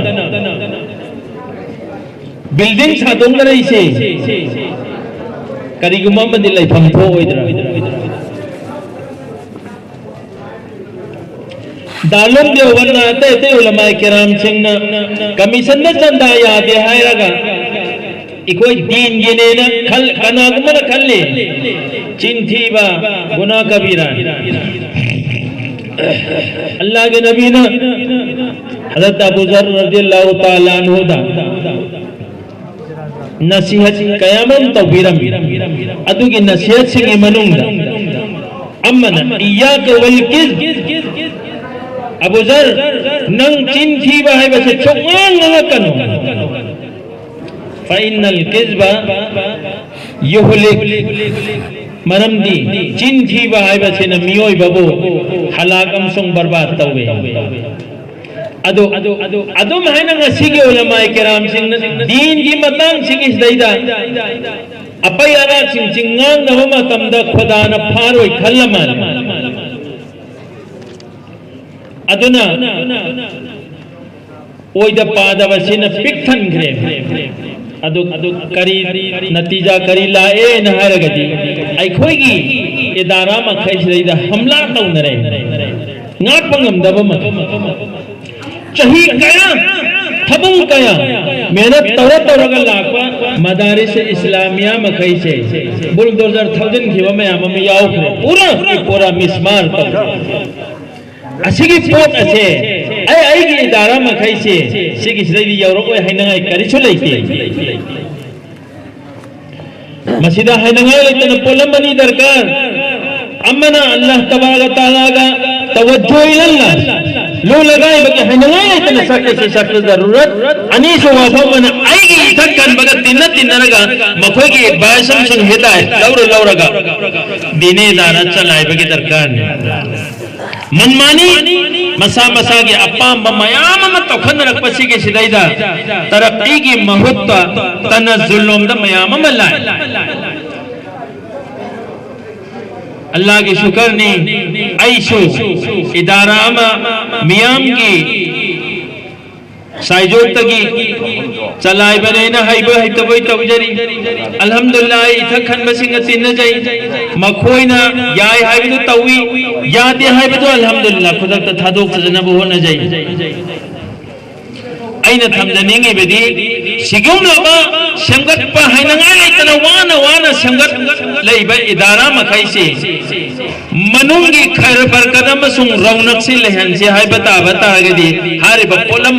ꯕꯤꯜꯗꯤꯡ ꯁꯥꯗꯣꯛꯅꯔꯛꯏꯁꯦ ꯀꯔꯤꯒꯨꯝꯕ ꯑꯃꯗꯤ ꯂꯩꯐꯝ ꯊꯣꯛꯑꯣꯏꯗ꯭ꯔꯥ? ꯗꯥꯔꯂꯨꯝ ꯗꯦꯋꯕꯟꯅ ꯑꯇꯩ ꯑꯇꯩ ꯎꯂꯃꯥꯏ ꯀꯦꯔꯥꯝꯁꯤꯡꯅ ꯀꯃꯤꯁꯟꯗ ꯆꯟꯗꯥ ꯌꯥꯗꯦ ꯍꯥꯏꯔꯒ ꯑꯩꯈꯣꯏ ꯗꯤꯟꯒꯤꯅꯦꯅ ꯈꯜ-, ꯀꯅꯥꯒꯨꯝꯕꯅ ꯈꯜꯂꯤ꯫ ꯆꯤꯟꯊꯤꯕ ꯒꯨꯅꯥ ꯀꯕꯤꯔꯥꯅꯤ꯫ ꯑꯜꯂꯥꯍꯒꯤ ꯅꯕꯤꯅ ꯍꯖꯔꯠ ꯑꯕꯨ ꯖꯔ ꯔꯗꯤꯌꯜꯂꯥꯍꯨ ꯇꯥꯂꯥ ꯑꯟꯍꯨꯗ ꯅꯁꯤꯍꯠ ꯀꯌꯥ ꯑꯃ ꯇꯧꯕꯤꯔꯝꯃꯤ꯫ ꯑꯗꯨꯒꯤ ꯅꯁꯤꯍꯠꯁꯤꯡꯒꯤ ꯃꯅꯨꯡꯗ ꯑꯃꯅ, "ꯏꯌꯥꯀ ꯋꯜ ꯀꯤꯖ, ꯑꯕꯨ ꯖꯔ, ꯅꯪ ꯆꯤꯟ ꯊꯤꯕ ꯍꯥꯏꯕꯁꯦ ꯁꯨꯛꯉꯥꯡ ꯉꯥꯡꯉꯛꯀꯅꯨ꯫ ꯐ ꯏꯟꯅꯜ ꯀꯤꯖꯕ ꯌꯨꯍꯂꯤꯛ, ꯃꯔꯝꯗꯤ ꯆꯤꯟ ꯊꯤꯕ ꯍꯥꯏꯕꯁꯤꯅ ꯃꯤꯑꯣꯏꯕꯕꯨ ꯍꯂꯥꯛ ꯑꯃꯁꯨꯡ ꯕꯔꯕꯥꯗ ꯇꯧꯋꯦ"꯫ ꯑꯗꯨ, ꯑꯗꯨꯝ ꯍꯥꯏꯅ ꯉꯁꯤꯒꯤ ꯎꯂꯃꯥꯏ ꯀꯦꯔꯥꯝꯁꯤꯡꯅ ꯗꯤꯟꯒꯤ ꯃꯇꯥꯡꯁꯤꯒꯤ ꯁꯤꯗꯩꯗ ꯑꯄꯩ ꯑꯔꯥꯛꯁꯤꯡꯁꯤ ꯉꯥꯡꯅꯕ ꯃꯇꯝꯗ ꯈꯨꯗꯥꯅ ꯐꯥꯔꯣꯏ ꯈꯜꯂ ꯃꯥꯜꯂꯦ꯫ ꯑꯗꯨꯅ ꯑꯣꯏꯗ ꯄꯥꯗꯕꯁꯤꯅ ꯄꯤꯛ ꯊꯟꯈ꯭ꯔꯦ꯫ ꯑꯗꯨ, ꯑꯗꯨ ꯀꯔꯤ ꯅꯇꯤꯖꯥ ꯀꯔꯤ ꯂꯥꯛꯑꯦꯅ ꯍꯥꯏꯔꯒꯗꯤ ꯑꯩꯈꯣꯏꯒꯤ ꯏꯗꯥꯔꯥ ꯃꯈꯩꯁꯤꯗꯩꯗ ꯍꯝꯂꯥ ꯇꯧꯅꯔꯦ꯫ ꯉꯥꯛꯄ ꯉꯝꯗꯕ ꯃꯈꯩ꯫ ꯆꯍꯤ ꯀꯌꯥ ꯊꯕꯛ ꯀꯌꯥ ꯃꯦꯍꯅꯠ ꯇꯧꯔ ꯇꯧꯔꯒ ꯂꯥꯛꯄ ꯃꯗꯥꯔꯤꯁ ꯏꯁꯂꯥꯃꯤꯌꯥ ꯃꯈꯩꯁꯦ ꯕꯨꯜꯗꯣꯖꯔ ꯊꯧꯖꯤꯟꯈꯤꯕ ꯃꯌꯥꯝ ꯑꯃ ꯌꯥꯎꯈ꯭ꯔꯦ꯫ ꯄꯨꯔꯥ ꯄꯨꯔꯥ ꯃꯤꯁꯃꯥꯔ ꯇꯧꯔꯦ꯫ ꯑꯁꯤꯒꯤ ꯄꯣꯠ ꯑꯁꯦ ꯑꯩ ꯑꯩꯒꯤ ꯏꯗꯥꯔꯥ ꯃꯈꯩꯁꯦ ꯁꯤꯒꯤꯁꯤꯗꯩꯗꯤ ꯌꯧꯔꯛꯑꯣꯏ ꯍꯥꯏꯅꯉꯥꯏ ꯀꯔꯤꯁꯨ ꯂꯩꯇꯦ꯫ ꯃꯁꯤꯗ ꯍꯥꯏꯅꯉꯥꯏ ꯂꯩꯇꯅ ꯄꯣꯠꯂꯝ ꯑꯅꯤ ꯗꯔꯀꯥꯔ꯫ ꯑꯃꯅ ꯑꯜꯂꯥꯍ ꯇꯕꯥꯔꯛ ꯇꯥꯂꯥꯒ ꯇꯋꯖꯨꯍ ꯏꯂꯜꯂꯥꯍ, ꯂꯨ ꯂꯒꯥꯏꯕꯒꯤ ꯍꯥꯏꯅꯉꯥꯏ ꯂꯩꯇꯅ ꯁꯛꯇꯁꯨ ꯁꯛꯇ ꯖꯔꯨꯔꯠ꯫ ꯑꯅꯤꯁꯨꯕ ꯋꯥꯐꯝ ꯑꯃꯅ ꯑꯩꯒꯤ ꯏꯊꯛ ꯀꯟꯕꯒ ꯇꯤꯟꯅ ꯇꯤꯟꯅꯔꯒ ꯃꯈꯣꯏꯒꯤ ꯑꯦꯗꯚꯥꯏꯁ ꯑꯃꯁꯨꯡ ꯍꯤꯗꯥꯌꯠ ꯂꯧꯔ ꯂꯧꯔꯒ ꯗꯤꯅꯦ ꯏꯗꯥꯔꯥ ꯆꯂꯥꯏꯕꯒꯤ ꯗꯔꯀꯥꯔꯅꯤ꯫ ꯃꯟꯃꯥꯅꯤ, ꯃꯁꯥ ꯃꯁꯥꯒꯤ ꯑꯄꯥꯝꯕ ꯃꯌꯥꯝ ꯑꯃ ꯇꯧꯈꯠꯅꯔꯛꯄꯁꯤꯒꯤ ꯁꯤꯗꯩꯗ ꯇꯔꯛꯀꯤꯒꯤ ꯃꯍꯨꯠꯇ ꯇꯅꯖꯨꯜ ꯂꯣꯝꯗ ꯃꯌꯥꯝ ꯑꯃ ꯂꯥꯛꯑꯦ꯫ ꯑꯜꯂꯥꯒꯤ ꯁꯨꯀꯔꯅꯤ, ꯑꯩꯁꯨ ꯏꯗꯥꯔꯥ ꯑꯃ ꯃꯤꯌꯥꯝꯒꯤ ꯁꯥꯏꯖꯣꯛꯇꯒꯤ ꯆꯂꯥꯏꯕꯅꯦꯅ ꯍꯩꯕ ꯍꯩꯇꯕꯣꯏ ꯇꯧꯖꯔꯤ꯫ ꯑꯜꯍꯝꯗꯨꯂꯤꯜꯂꯥꯍ, ꯑꯩ ꯏꯊꯛ ꯈꯟꯕꯁꯤꯡꯒ ꯇꯤꯟꯅꯖꯩ꯫ ꯃꯈꯣꯏꯅ ꯌꯥꯏ ꯍꯥꯏꯕꯗꯨ ꯇꯧꯏ, ꯌꯥꯗꯦ ꯍꯥꯏꯕꯗꯨ ꯑꯜꯍꯝꯗꯨꯂꯤꯜꯂꯥꯍ ꯈꯨꯗꯛꯇ ꯊꯥꯗꯣꯛꯆꯗꯅꯕ ꯍꯣꯠꯅꯖꯩ꯫ ꯑꯩꯅ ꯊꯝꯖꯅꯤꯡꯉꯤꯕꯗꯤ ꯁꯤꯒꯨꯝꯂꯕ ꯁꯦꯝꯒꯠꯄ ꯍꯥꯏꯅꯉꯥꯏ ꯂꯩꯇꯅ ꯋꯥꯅ ꯋꯥꯅ ꯁꯦꯝꯒꯠꯂꯛꯏꯕ ꯏꯗꯥꯔꯥ ꯃꯈꯩꯁꯤ ꯃꯅꯨꯡꯒꯤ ꯈꯩꯔ ꯕꯔꯀꯠ ꯑꯃꯁꯨꯡ ꯔꯧꯅꯛꯁꯤ ꯂꯩꯍꯟꯁꯤ ꯍꯥꯏꯕ ꯇꯥꯕ ꯇꯥꯔꯒꯗꯤ ꯍꯥꯏꯔꯤꯕ ꯄꯣꯠꯂꯝ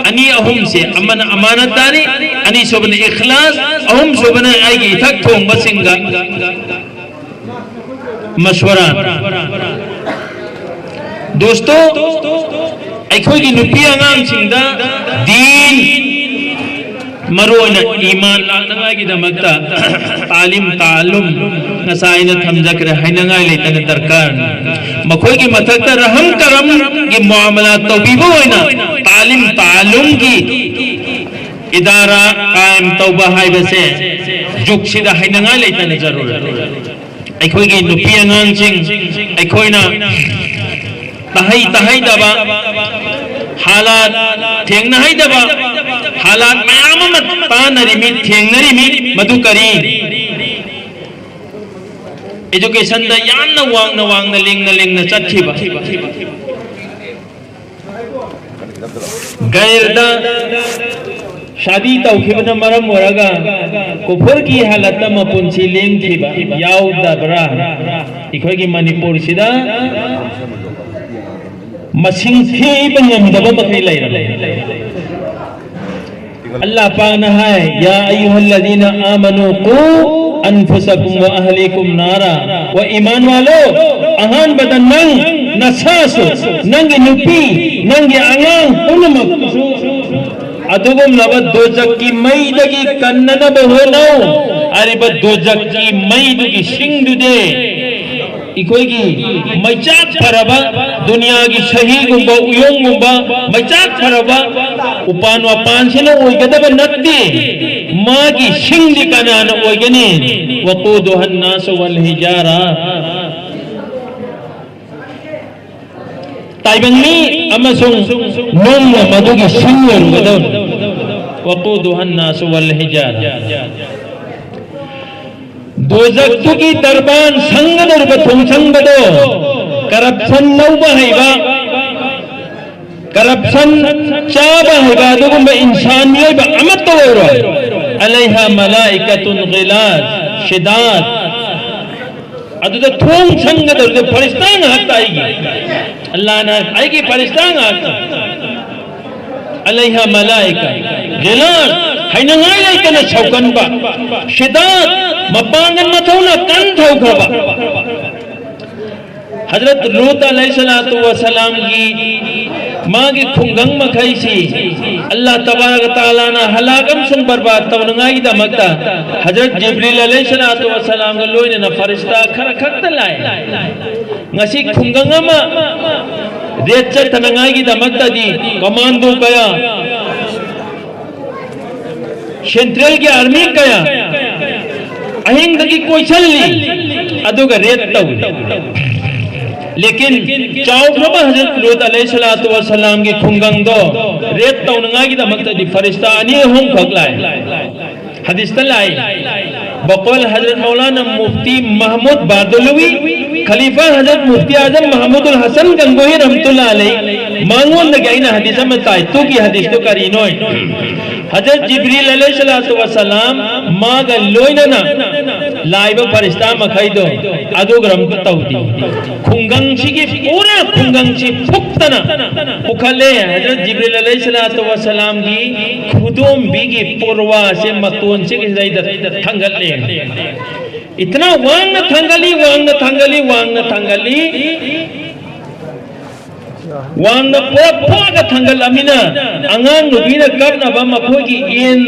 ꯑꯅꯤ ꯑꯍꯨꯝꯁꯦ, ꯑꯃꯅ ꯑꯃꯥꯅꯠ ꯇꯥꯅꯤ, ꯑꯅꯤꯁꯨꯕꯅ ꯏꯈꯂꯥꯁ, ꯑꯍꯨꯝꯁꯨꯕꯅ ꯑꯩꯒꯤ ꯏꯊꯛ ꯊꯣꯡꯕꯁꯤꯡꯒ ꯃꯁꯋꯔꯥ꯫ ꯗꯣꯁꯇꯣ, ꯑꯩꯈꯣꯏꯒꯤ ꯅꯨꯄꯤ ꯑꯉꯥꯡꯁꯤꯡꯗ ꯗꯤꯟ, ꯃꯔꯨꯑꯣꯏꯅ ꯏꯃꯥꯟ ꯂꯥꯛꯅꯉꯥꯏꯒꯤꯗꯃꯛꯇ ꯇꯥꯂꯤꯝ ꯇꯥꯂꯨꯝ, ꯉꯁꯥꯏ ꯑꯩꯅ ꯊꯝꯖꯈ꯭ꯔꯦ, ꯍꯥꯏꯅꯉꯥꯏ ꯂꯩꯇꯅ ꯗꯔꯀꯥꯔꯅꯤ꯫ ꯃꯈꯣꯏꯒꯤ ꯃꯊꯛꯇ ꯔꯍꯝ ꯀꯔꯝꯒꯤ ꯃꯨꯑꯥꯃꯂꯥ ꯇꯧꯕꯤꯕ ꯑꯣꯏꯅ ꯇꯥꯂꯤꯝ ꯇꯥꯂꯨꯝꯒꯤ ꯏꯗꯥꯔꯥ ꯀꯥꯌꯝ ꯇꯧꯕ ꯍꯥꯏꯕꯁꯦ ꯖꯨꯛꯁꯤꯗ ꯍꯥꯏꯅꯉꯥꯏ ꯂꯩꯇꯅ ꯖꯔꯨꯔ꯫ ꯑꯩꯈꯣꯏꯒꯤ ꯅꯨꯄꯤ ꯑꯉꯥꯡꯁꯤꯡ ꯑꯩꯈꯣꯏꯅ ꯇꯍꯩ ꯇꯍꯩꯗꯕ ꯍꯥꯂꯥꯠ, ꯊꯦꯡꯅꯍꯩꯗꯕ ꯍꯥꯂꯥꯠ ꯃꯌꯥꯝ ꯑꯃ ꯇꯥꯅꯔꯤꯃꯤ, ꯊꯦꯡꯅꯔꯤꯃꯤ꯫ ꯃꯗꯨ ꯀꯔꯤ? ꯑꯦꯖꯨꯀꯦꯁꯟꯗ ꯌꯥꯝꯅ ꯋꯥꯡꯅ ꯋꯥꯡꯅ ꯂꯤꯡꯅ ꯂꯤꯡꯅ ꯆꯠꯈꯤꯕ꯫ ꯒꯩꯔꯗ ꯁꯥꯗꯤ ꯇꯧꯈꯤꯕꯅ ꯃꯔꯝ ꯑꯣꯏꯔꯒ ꯀꯨꯐꯨꯔꯒꯤ ꯍꯥꯂꯠꯇ ꯃꯄꯨꯟꯁꯤ ꯂꯦꯡꯈꯤꯕ ꯌꯥꯎꯗꯕ꯭ꯔꯥ? ꯑꯩꯈꯣꯏꯒꯤ ꯃꯅꯤꯄꯨꯔꯁꯤꯗ ꯃꯁꯤꯡ ꯊꯤꯕ ꯉꯝꯗꯕ ꯃꯈꯩ ꯂꯩꯔꯝꯃꯤ꯫ ꯑꯜꯂꯥꯍ ꯄꯥꯛꯅ ꯍꯥꯏ, "ꯌꯥ ꯑꯌꯨꯍꯜꯂꯗꯤꯅ ꯑꯥꯃꯅꯨ ꯀꯨ ꯑꯟꯐꯨꯁꯥꯀꯨꯝ ꯋꯥ ꯑꯍꯂꯤꯀꯨꯝ ꯅꯥꯔꯥ", ꯋꯥ ꯏꯃꯥꯟ ꯋꯥꯂꯣ, ꯑꯍꯥꯟꯕꯗ ꯅꯪ ꯅꯁꯥꯁꯨ, ꯅꯪꯒꯤ ꯅꯨꯄꯤ, ꯅꯪꯒꯤ ꯑꯉꯥꯡ ꯄꯨꯝꯅꯃꯛꯁꯨ ꯑꯗꯨꯒꯨꯝꯂꯕ ꯗꯣꯖꯛꯀꯤ ꯃꯩꯗꯒꯤ ꯀꯟꯅꯅꯕ ꯍꯣꯠꯅꯧ꯫ ꯍꯥꯏꯔꯤꯕ ꯗꯣꯖꯛꯀꯤ ꯃꯩꯗꯨꯒꯤ ꯁꯤꯡꯗꯨꯗꯤ ꯑꯩꯈꯣꯏꯒꯤ ꯃꯩꯆꯥꯛ ꯐꯔꯕ, ꯗꯨꯅꯤꯌꯥꯒꯤ ꯁꯍꯤꯒꯨꯝꯕ, ꯎꯌꯣꯡꯒꯨꯝꯕ ꯃꯩꯆꯥꯛ ꯐꯔꯕ ꯎꯄꯥꯟ ꯋꯥꯄꯥꯟꯁꯤꯅ ꯑꯣꯏꯒꯗꯕ ꯅꯠꯇꯦ꯫ ꯃꯥꯒꯤ ꯁꯤꯡꯗꯤ ꯀꯅꯥꯅ ꯑꯣꯏꯒꯅꯤ? "ꯋꯥꯀꯨꯗꯨꯍꯟ ꯅꯥꯁꯨ ꯋꯜ ꯍꯤꯖꯥꯔꯥ", ꯇꯥꯏꯕꯪ ꯃꯤ ꯑꯃꯁꯨꯡ ꯅꯣꯡꯅ ꯃꯗꯨꯒꯤ ꯁꯤꯡ ꯑꯣꯏꯔꯨꯒꯗꯕꯅꯤ꯫ "ꯋꯥꯀꯨꯗꯨꯍꯟ ꯅꯥꯁꯨ ꯋꯜ ꯍꯤꯖꯥꯔꯥ", ꯗꯣꯖꯛꯇꯨꯒꯤ ꯇꯔꯕꯥꯟ ꯁꯪꯒꯗꯧꯔꯤꯕ ꯊꯣꯡꯁꯪꯕꯗꯣ ꯀꯔꯞꯁꯟ ꯂꯧꯕ ꯍꯩꯕ, ꯀꯔꯞꯁꯟ ꯆꯥꯕ ꯍꯩꯕ ꯑꯗꯨꯒꯨꯝꯕ ꯏꯟꯁꯥꯟ ꯃꯤꯑꯣꯏꯕ ꯑꯃꯠꯇ ꯑꯣꯏꯔꯣꯏ꯫ "ꯑꯂꯩꯍꯥ ꯃꯂꯥꯏꯀꯥꯇꯨꯟ ꯒꯤꯂꯥꯖ ꯁꯤꯗꯥꯗ", ꯑꯗꯨꯗ ꯊꯣꯡ ꯁꯪꯒꯗꯧꯔꯤꯕ ꯐꯔꯤꯁꯇꯥ ꯉꯥꯛꯇ ꯑꯩꯒꯤ꯫ ꯑꯜꯂꯥꯍꯅ "ꯑꯩꯒꯤ ꯐꯔꯤꯁꯇꯥ ꯉꯥꯛꯇ", "ꯑꯂꯩꯍꯥ ꯃꯂꯥꯏꯀꯥ ꯒꯤꯂꯥꯖ", ꯍꯥꯏꯅꯉꯥꯏ ꯂꯩꯇꯅ ꯁꯧꯒꯟꯕ, "ꯁꯤꯗꯥꯗ", ꯃꯄꯥꯡꯒꯜ ꯃꯊꯧꯅ ꯀꯟ ꯊꯧꯈ꯭ꯔꯕ꯫ ꯍꯖꯔꯠ ꯂꯨꯠ ꯑꯂꯩꯍꯤꯁꯁꯂꯥꯇꯨ ꯋꯁꯁꯂꯥꯝꯒꯤ ꯃꯥꯒꯤ ꯈꯨꯡꯒꯪ ꯃꯈꯩꯁꯤ ꯑꯜꯂꯥꯍ ꯇꯕꯥꯔꯛ ꯇꯥꯂꯥꯅ ꯍꯂꯥꯛ ꯑꯃꯁꯨꯡ ꯕꯔꯕꯥꯗ ꯇꯧꯅꯉꯥꯏꯒꯤꯗꯃꯛꯇ ꯍꯖꯔꯠ ꯖꯤꯕ꯭ꯔꯤꯜ ꯑꯂꯩꯍꯤꯁꯁꯂꯥꯇꯨ ꯋꯁꯁꯂꯥꯝꯒ ꯂꯣꯏꯅꯅ ꯐꯔꯤꯁꯇꯥ ꯈꯔ ꯈꯛꯇ ꯂꯥꯛꯑꯦ꯫ ꯉꯁꯤ ꯈꯨꯡꯒꯪ ꯑꯃ ꯔꯦꯠ ꯆꯠꯊꯅꯉꯥꯏꯒꯤꯗꯃꯛꯇꯗꯤ ꯀꯃꯥꯟꯗꯣ ꯀꯌꯥ, ꯁꯦꯟꯇ꯭ꯔꯦꯜꯒꯤ ꯑꯥꯔꯃꯤ ꯀꯌꯥ ꯑꯍꯤꯡꯗꯒꯤ ꯀꯣꯏꯁꯜꯂꯤ, ꯑꯗꯨꯒ ꯔꯦꯠ ꯇꯧꯏ꯫ ꯂꯦꯀꯤꯟ ꯆꯥꯎꯈ꯭ꯔꯕ ꯍꯖꯔꯠ ꯂꯨꯠ ꯑꯂꯩꯍꯤꯁꯁꯂꯥꯇꯨ ꯋꯁꯁꯂꯥꯝꯒꯤ ꯈꯨꯡꯒꯪꯗꯣ ꯔꯦꯠ ꯇꯧꯅꯉꯥꯏꯒꯤꯗꯃꯛꯇꯗꯤ ꯐꯔꯤꯁꯇꯥ ꯑꯅꯤ ꯑꯍꯨꯝ ꯈꯛ ꯂꯥꯛꯏ꯫ ꯍꯗꯤꯁꯇ ꯂꯥꯛꯏ, ꯕꯀꯣꯜ ꯍꯖꯔꯠ ꯃꯧꯂꯥꯅꯥ ꯃꯨꯐꯇꯤ ꯃꯍꯃꯨꯗ ꯕꯥꯗꯨꯂꯨꯋꯤ, ꯈꯂꯤꯐꯥ ꯍꯖꯔꯠ ꯃꯨꯐꯇꯤ ꯑꯥꯖꯝ ꯃꯍꯃꯨꯗꯨꯜ ꯍꯁꯟ ꯒꯪꯒꯣꯍꯤ ꯔꯍꯃꯇꯨꯜꯂꯥ ꯑꯂꯩ, ꯃꯉꯣꯟꯗꯒꯤ ꯑꯩꯅ ꯍꯗꯤꯁ ꯑꯃ ꯇꯥꯏ꯫ ꯇꯨꯒꯤ ꯍꯗꯤꯁꯇꯨ ꯀꯔꯤꯅꯣ? ꯍꯖꯔꯠ ꯖꯤꯕ꯭ꯔꯤꯜ ꯑꯂꯩꯍꯤꯁꯁꯂꯥꯇꯨ ꯋꯁꯁꯂꯥꯝ ꯃꯥꯒ ꯂꯣꯏꯅꯅ ꯂꯥꯛꯏꯕ ꯐꯔꯤꯁꯇꯥ ꯃꯈꯩꯗꯣ ꯑꯗꯨꯒ ꯑꯝꯇ ꯇꯧꯗꯦ꯫ ꯈꯨꯡꯒꯪꯁꯤꯒꯤ ꯄꯨꯔꯥ ꯈꯨꯡꯒꯪꯁꯤ ꯐꯨꯛꯇꯅ ꯄꯨꯈꯠꯂꯦ꯫ ꯍꯖꯔꯠ ꯖꯤꯕ꯭ꯔꯤꯜ ꯑꯂꯩꯍꯤꯁꯁꯂꯥꯇꯨ ꯋꯁꯁꯂꯥꯝꯒꯤ ꯈꯨꯗꯣꯝꯕꯤꯒꯤ ꯄꯨꯔꯋꯥꯁꯦ ꯃꯇꯣꯟꯁꯤꯒꯤꯁꯤꯗꯩꯗ ꯊꯥꯡꯒꯠꯂꯦ꯫ ꯏꯇꯅꯥ ꯋꯥꯡꯅ ꯊꯥꯡꯒꯠꯂꯤ, ꯋꯥꯡꯅ ꯊꯥꯡꯒꯠꯂꯤ, ꯋꯥꯡꯅ ꯊꯥꯡꯒꯠꯂꯤ꯫ ꯋꯥꯡꯅ ꯄꯨꯔꯞ ꯐꯥꯒ ꯊꯥꯡꯒꯠꯂꯝꯃꯤꯅ ꯑꯉꯥꯡ ꯅꯨꯄꯤꯅ ꯀꯞꯅꯕ ꯃꯈꯣꯏꯒꯤ ꯌꯦꯟ,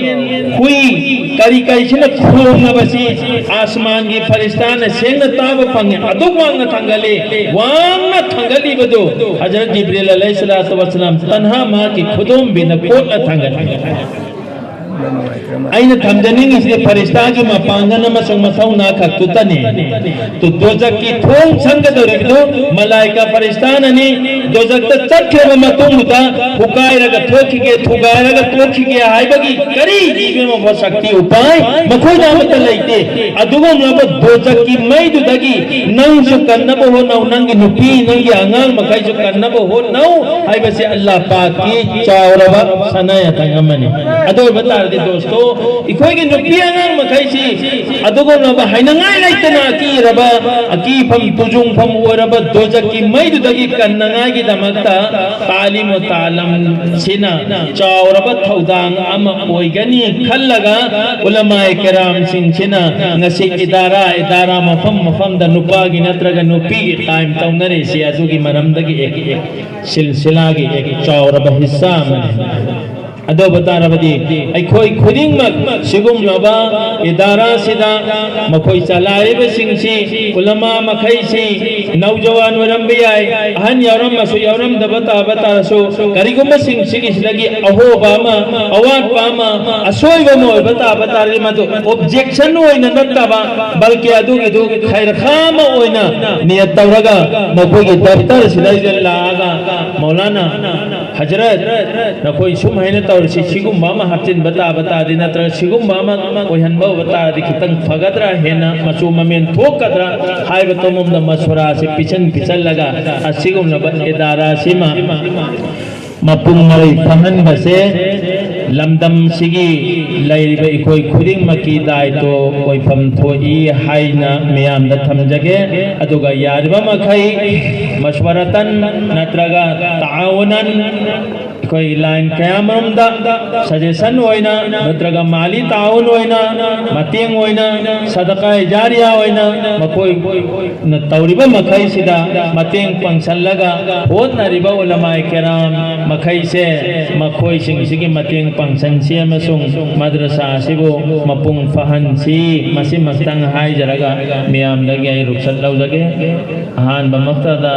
ꯍꯨꯏ, ꯀꯔꯤ ꯀꯔꯤꯁꯤꯅ ꯈꯣꯡꯅꯕꯁꯤ ꯑꯥꯁꯃꯥꯟꯒꯤ ꯐꯔꯤꯁꯇꯥꯅ ꯁꯦꯡꯅ ꯇꯥꯕ ꯐꯪꯉꯤ꯫ ꯑꯗꯨꯛ ꯋꯥꯡꯅ ꯊꯥꯡꯒꯠꯂꯤ꯫ ꯋꯥꯡꯅ ꯊꯥꯡꯒꯠꯂꯤꯕꯗꯨ ꯍꯖꯔꯠ ꯖꯤꯕ꯭ꯔꯤꯜ ꯑꯂꯩꯍꯤꯁꯁꯂꯥꯇꯨ ꯋꯁꯁꯂꯥꯝ ꯇꯟꯍꯥ ꯃꯍꯥꯛꯀꯤ ꯈꯨꯗꯣꯝꯕꯤꯅ ꯀꯣꯠꯂ ꯊꯥꯡꯒꯠꯂꯤ꯫ ꯑꯩꯅ ꯊꯝꯖꯅꯤꯡꯉꯤꯁꯦ ꯐꯔꯤꯁꯇꯥꯒꯤ ꯃꯄꯥꯡꯒꯜ ꯑꯃꯁꯨꯡ ꯃꯊꯧꯅꯥ ꯈꯛꯇꯨꯇꯅꯤ꯫ ꯇꯨ ꯗꯣꯖꯛꯀꯤ ꯊꯣꯡ ꯁꯪꯒꯗꯧꯔꯤꯕꯗꯨ ꯃꯂꯥꯏꯀꯥ ꯐꯔꯤꯁꯇꯥꯅꯅꯤ꯫ ꯗꯣꯖꯛꯇ ꯆꯠꯈ꯭ꯔꯕ ꯃꯇꯨꯡꯗꯨꯗ ꯐꯨꯒꯥꯏꯔꯒ ꯊꯣꯛꯈꯤꯒꯦ, ꯊꯨꯒꯥꯏꯔꯒ ꯇꯣꯛꯈꯤꯒꯦ ꯍꯥꯏꯕꯒꯤ ꯀꯔꯤ ꯖꯤꯕ ꯑꯃ ꯁꯛꯇꯤ ꯎꯄꯥꯏ ꯃꯈꯣꯏꯗ ꯑꯃꯠꯇ ꯂꯩꯇꯦ꯫ ꯑꯗꯨꯒꯨꯝꯂꯕ ꯗꯣꯖꯛꯀꯤ ꯃꯩꯗꯨꯗꯒꯤ ꯅꯪꯁꯨ ꯀꯟꯅꯕ ꯍꯣꯠꯅꯧ, ꯅꯪꯒꯤ ꯅꯨꯄꯤ, ꯅꯪꯒꯤ ꯑꯉꯥꯡ ꯃꯈꯩꯁꯨ ꯀꯟꯅꯕ ꯍꯣꯠꯅꯧ ꯍꯥꯏꯕꯁꯦ ꯑꯜꯂꯥꯍ ꯄꯥꯛꯀꯤ ꯆꯥꯎꯔꯕ ꯁꯅꯥ ꯌꯥꯊꯪ ꯑꯃꯅꯤ꯫ ꯑꯗꯨ ꯑꯣꯏꯕ ꯇꯥꯔꯗꯤ ꯗꯣꯁꯇꯣ, ꯑꯩꯈꯣꯏꯒꯤ ꯅꯨꯄꯤ ꯑꯉꯥꯡ ꯃꯈꯩꯁꯤ ꯑꯗꯨꯒꯨꯝꯂꯕ ꯍꯥꯏꯅꯉꯥꯏ ꯂꯩꯇꯅ ꯑꯀꯤꯔꯕ, ꯑꯀꯤꯐꯝ ꯇꯨꯖꯨꯡꯐꯝ ꯑꯣꯏꯔꯕ ꯗꯣꯖꯛꯀꯤ ꯃꯩꯗꯨꯗꯒꯤ ꯀꯟꯅꯉꯥꯏꯒꯤꯗꯃꯛꯇ ꯇꯥꯂꯤꯝ ꯇꯥꯂꯝꯁꯤꯅ ꯆꯥꯎꯔꯕ ꯊꯧꯗꯥꯡ ꯑꯃ ꯑꯣꯏꯒꯅꯤ ꯈꯜꯂꯒ ꯎꯂꯃꯥꯏ ꯀꯔꯥꯝꯁꯤꯡꯁꯤꯅ ꯉꯁꯤ ꯏꯗꯥꯔꯥ ꯏꯗꯥꯔꯥ ꯃꯐꯝ ꯃꯐꯝꯗ ꯅꯨꯄꯥꯒꯤ ꯅꯠꯇ꯭ꯔꯒ ꯅꯨꯄꯤꯒꯤ ꯇꯥꯏꯝ ꯇꯧꯅꯔꯤꯁꯤ ꯑꯗꯨꯒꯤ ꯃꯔꯝꯗꯒꯤ ꯑꯦꯛ ꯑꯦꯛ ꯁꯤꯜꯁꯤꯂꯥꯒꯤ ꯑꯦꯛ ꯆꯥꯎꯔꯕ ꯍꯤꯁꯥ ꯑꯃꯅꯤ꯫ ꯑꯗꯨ ꯑꯣꯏꯕ ꯇꯥꯔꯕꯗꯤ ꯑꯩꯈꯣꯏ ꯈꯨꯗꯤꯡꯃꯛ ꯁꯤꯒꯨꯝꯂꯕ ꯏꯗꯥꯔꯥꯁꯤꯗ ꯃꯈꯣꯏ ꯆꯂꯥꯏꯔꯤꯕꯁꯤꯡꯁꯤ, ꯎꯂꯃꯥ ꯃꯈꯩꯁꯤ ꯅꯧꯖꯋꯥꯟ ꯑꯣꯏꯔꯝꯕ ꯌꯥꯏ, ꯑꯍꯟ ꯌꯥꯎꯔꯝꯃꯁꯨ ꯌꯥꯎꯔꯝꯗꯕ ꯇꯥꯕ ꯇꯥꯔꯁꯨ, ꯀꯔꯤꯒꯨꯝꯕꯁꯤꯡꯁꯤꯒꯤꯁꯤꯗꯒꯤ ꯑꯍꯣꯕ ꯑꯃ, ꯑꯋꯥꯠꯄ ꯑꯃ, ꯑꯁꯣꯏꯕ ꯑꯃ ꯑꯣꯏꯕ ꯇꯥꯕ ꯇꯥꯔꯗꯤ ꯃꯗꯨ ꯑꯣꯕꯖꯦꯛꯁꯟ ꯑꯣꯏꯅ ꯅꯠꯇꯕ, ꯕꯜꯀꯤ ꯑꯗꯨꯒꯤꯗꯨ ꯈꯩꯔꯈꯥ ꯑꯃ ꯑꯣꯏꯅ ꯅꯤꯌꯠ ꯇꯧꯔꯒ ꯃꯈꯣꯏꯒꯤ ꯗꯞꯇꯔꯁꯤꯗꯩꯗ ꯂꯥꯛꯑꯒ ꯃꯧꯂꯥꯅꯥ ꯍꯖꯔꯠ, ꯅꯈꯣꯏ ꯁꯨꯝ ꯍꯥꯏꯅ ꯇꯧꯔꯤꯁꯤ, ꯁꯤꯒꯨꯝꯕ ꯑꯃ ꯍꯥꯞꯆꯤꯟꯕ ꯇꯥꯕ ꯇꯥꯔꯗꯤ, ꯅꯠꯇ꯭ꯔꯒ ꯁꯤꯒꯨꯝꯕ ꯑꯃ ꯑꯣꯏꯍꯟꯕ ꯑꯣꯏꯕ ꯇꯥꯔꯗꯤ ꯈꯤꯇꯪ ꯐꯒꯗ꯭ꯔꯥ, ꯍꯦꯟꯅ ꯃꯆꯨ ꯃꯃꯦꯟ ꯊꯣꯛꯀꯗ꯭ꯔꯥ ꯍꯥꯏꯕ ꯇꯣꯉꯝꯗ ꯃꯁꯨꯔꯥꯁꯤ ꯄꯤꯁꯟ ꯄꯤꯁꯜꯂꯒ ꯑꯁꯤꯒꯨꯝꯂꯕ ꯏꯗꯥꯔꯥꯁꯤꯃ ꯃꯄꯨꯡ ꯃꯔꯩ ꯐꯥꯍꯟꯕꯁꯦ ꯂꯝꯗꯝꯁꯤꯒꯤ ꯂꯩꯔꯤꯕ ꯑꯩꯈꯣꯏ ꯈꯨꯗꯤꯡꯃꯛꯀꯤ ꯗꯥꯏꯇꯣ ꯑꯣꯏꯐꯝ ꯊꯣꯛꯏ ꯍꯥꯏꯅ ꯃꯤꯌꯥꯝꯗ ꯊꯝꯖꯒꯦ꯫ ꯑꯗꯨꯒ ꯌꯥꯔꯤꯕ ꯃꯈꯩ ꯃꯁꯋꯔꯇꯟ ꯅꯠꯇ꯭ꯔꯒ ꯇꯥꯎꯅꯟ ꯑꯩꯈꯣꯏ ꯂꯥꯏꯟ ꯀꯌꯥꯃꯔꯣꯝꯗ ꯁꯖꯦꯁꯟ ꯑꯣꯏꯅ ꯅꯠꯇ꯭ꯔꯒ ꯃꯥꯂꯤ ꯇꯥꯎꯟ ꯑꯣꯏꯅ ꯃꯇꯦꯡ ꯑꯣꯏꯅ ꯁꯗꯀꯥ ꯖꯥꯔꯤꯌꯥ ꯑꯣꯏꯅ ꯃꯈꯣꯏꯅ ꯇꯧꯔꯤꯕ ꯃꯈꯩꯁꯤꯗ ꯃꯇꯦꯡ ꯄꯥꯡꯁꯜꯂꯒ ꯍꯣꯠꯅꯔꯤꯕ ꯎꯂꯃꯥꯏ ꯀꯦꯔꯥꯝ ꯃꯈꯩꯁꯦ ꯃꯈꯣꯏꯁꯤꯡꯁꯤꯒꯤ ꯃꯇꯦꯡ ꯄꯥꯡꯁꯟꯁꯤ ꯑꯃꯁꯨꯡ ꯃꯗ꯭ꯔꯁꯥ ꯑꯁꯤꯕꯨ ꯃꯄꯨꯡ ꯐꯥꯍꯟꯁꯤ꯫ ꯃꯁꯤꯃꯛꯇꯪ ꯍꯥꯏꯖꯔꯒ ꯃꯤꯌꯥꯝꯗꯒꯤ ꯑꯩ ꯔꯨꯛꯁꯠ ꯂꯧꯖꯒꯦ꯫ ꯑꯍꯥꯟꯕꯃꯛꯇꯗ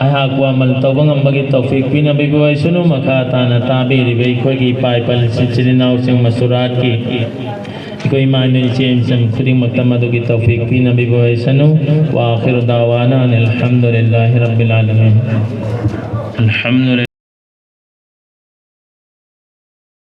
ꯑꯩꯍꯥꯛꯄꯨ ꯑꯃꯜ ꯇꯧꯕ ꯉꯝꯕꯒꯤ ꯇꯧꯐꯤꯛ ꯄꯤꯅꯕꯤꯕ ꯑꯣꯏꯁꯅꯨ꯫ ꯃꯈꯥ ꯇꯥꯅ ꯇꯥꯕꯤꯔꯤꯕ ꯑꯩꯈꯣꯏꯒꯤ ꯏꯄꯥ ꯏꯄꯥ ꯏꯆꯤꯜ ꯏꯅꯥꯎꯁꯤꯡ ꯃꯁꯨꯔꯥꯠꯀꯤ ꯑꯩꯈꯣꯏ ꯏꯃꯥ ꯏꯆꯦ ꯏꯆꯟ ꯈꯨꯗꯤꯡꯃꯛꯇ ꯃꯗꯨꯒꯤ ꯇꯧꯐꯤꯛ ꯄꯤꯅꯕꯤꯕ ꯑꯣꯏꯁꯅꯨ꯫ وآخر دعوانا أن الحمد لله رب العالمين. الحمد لله.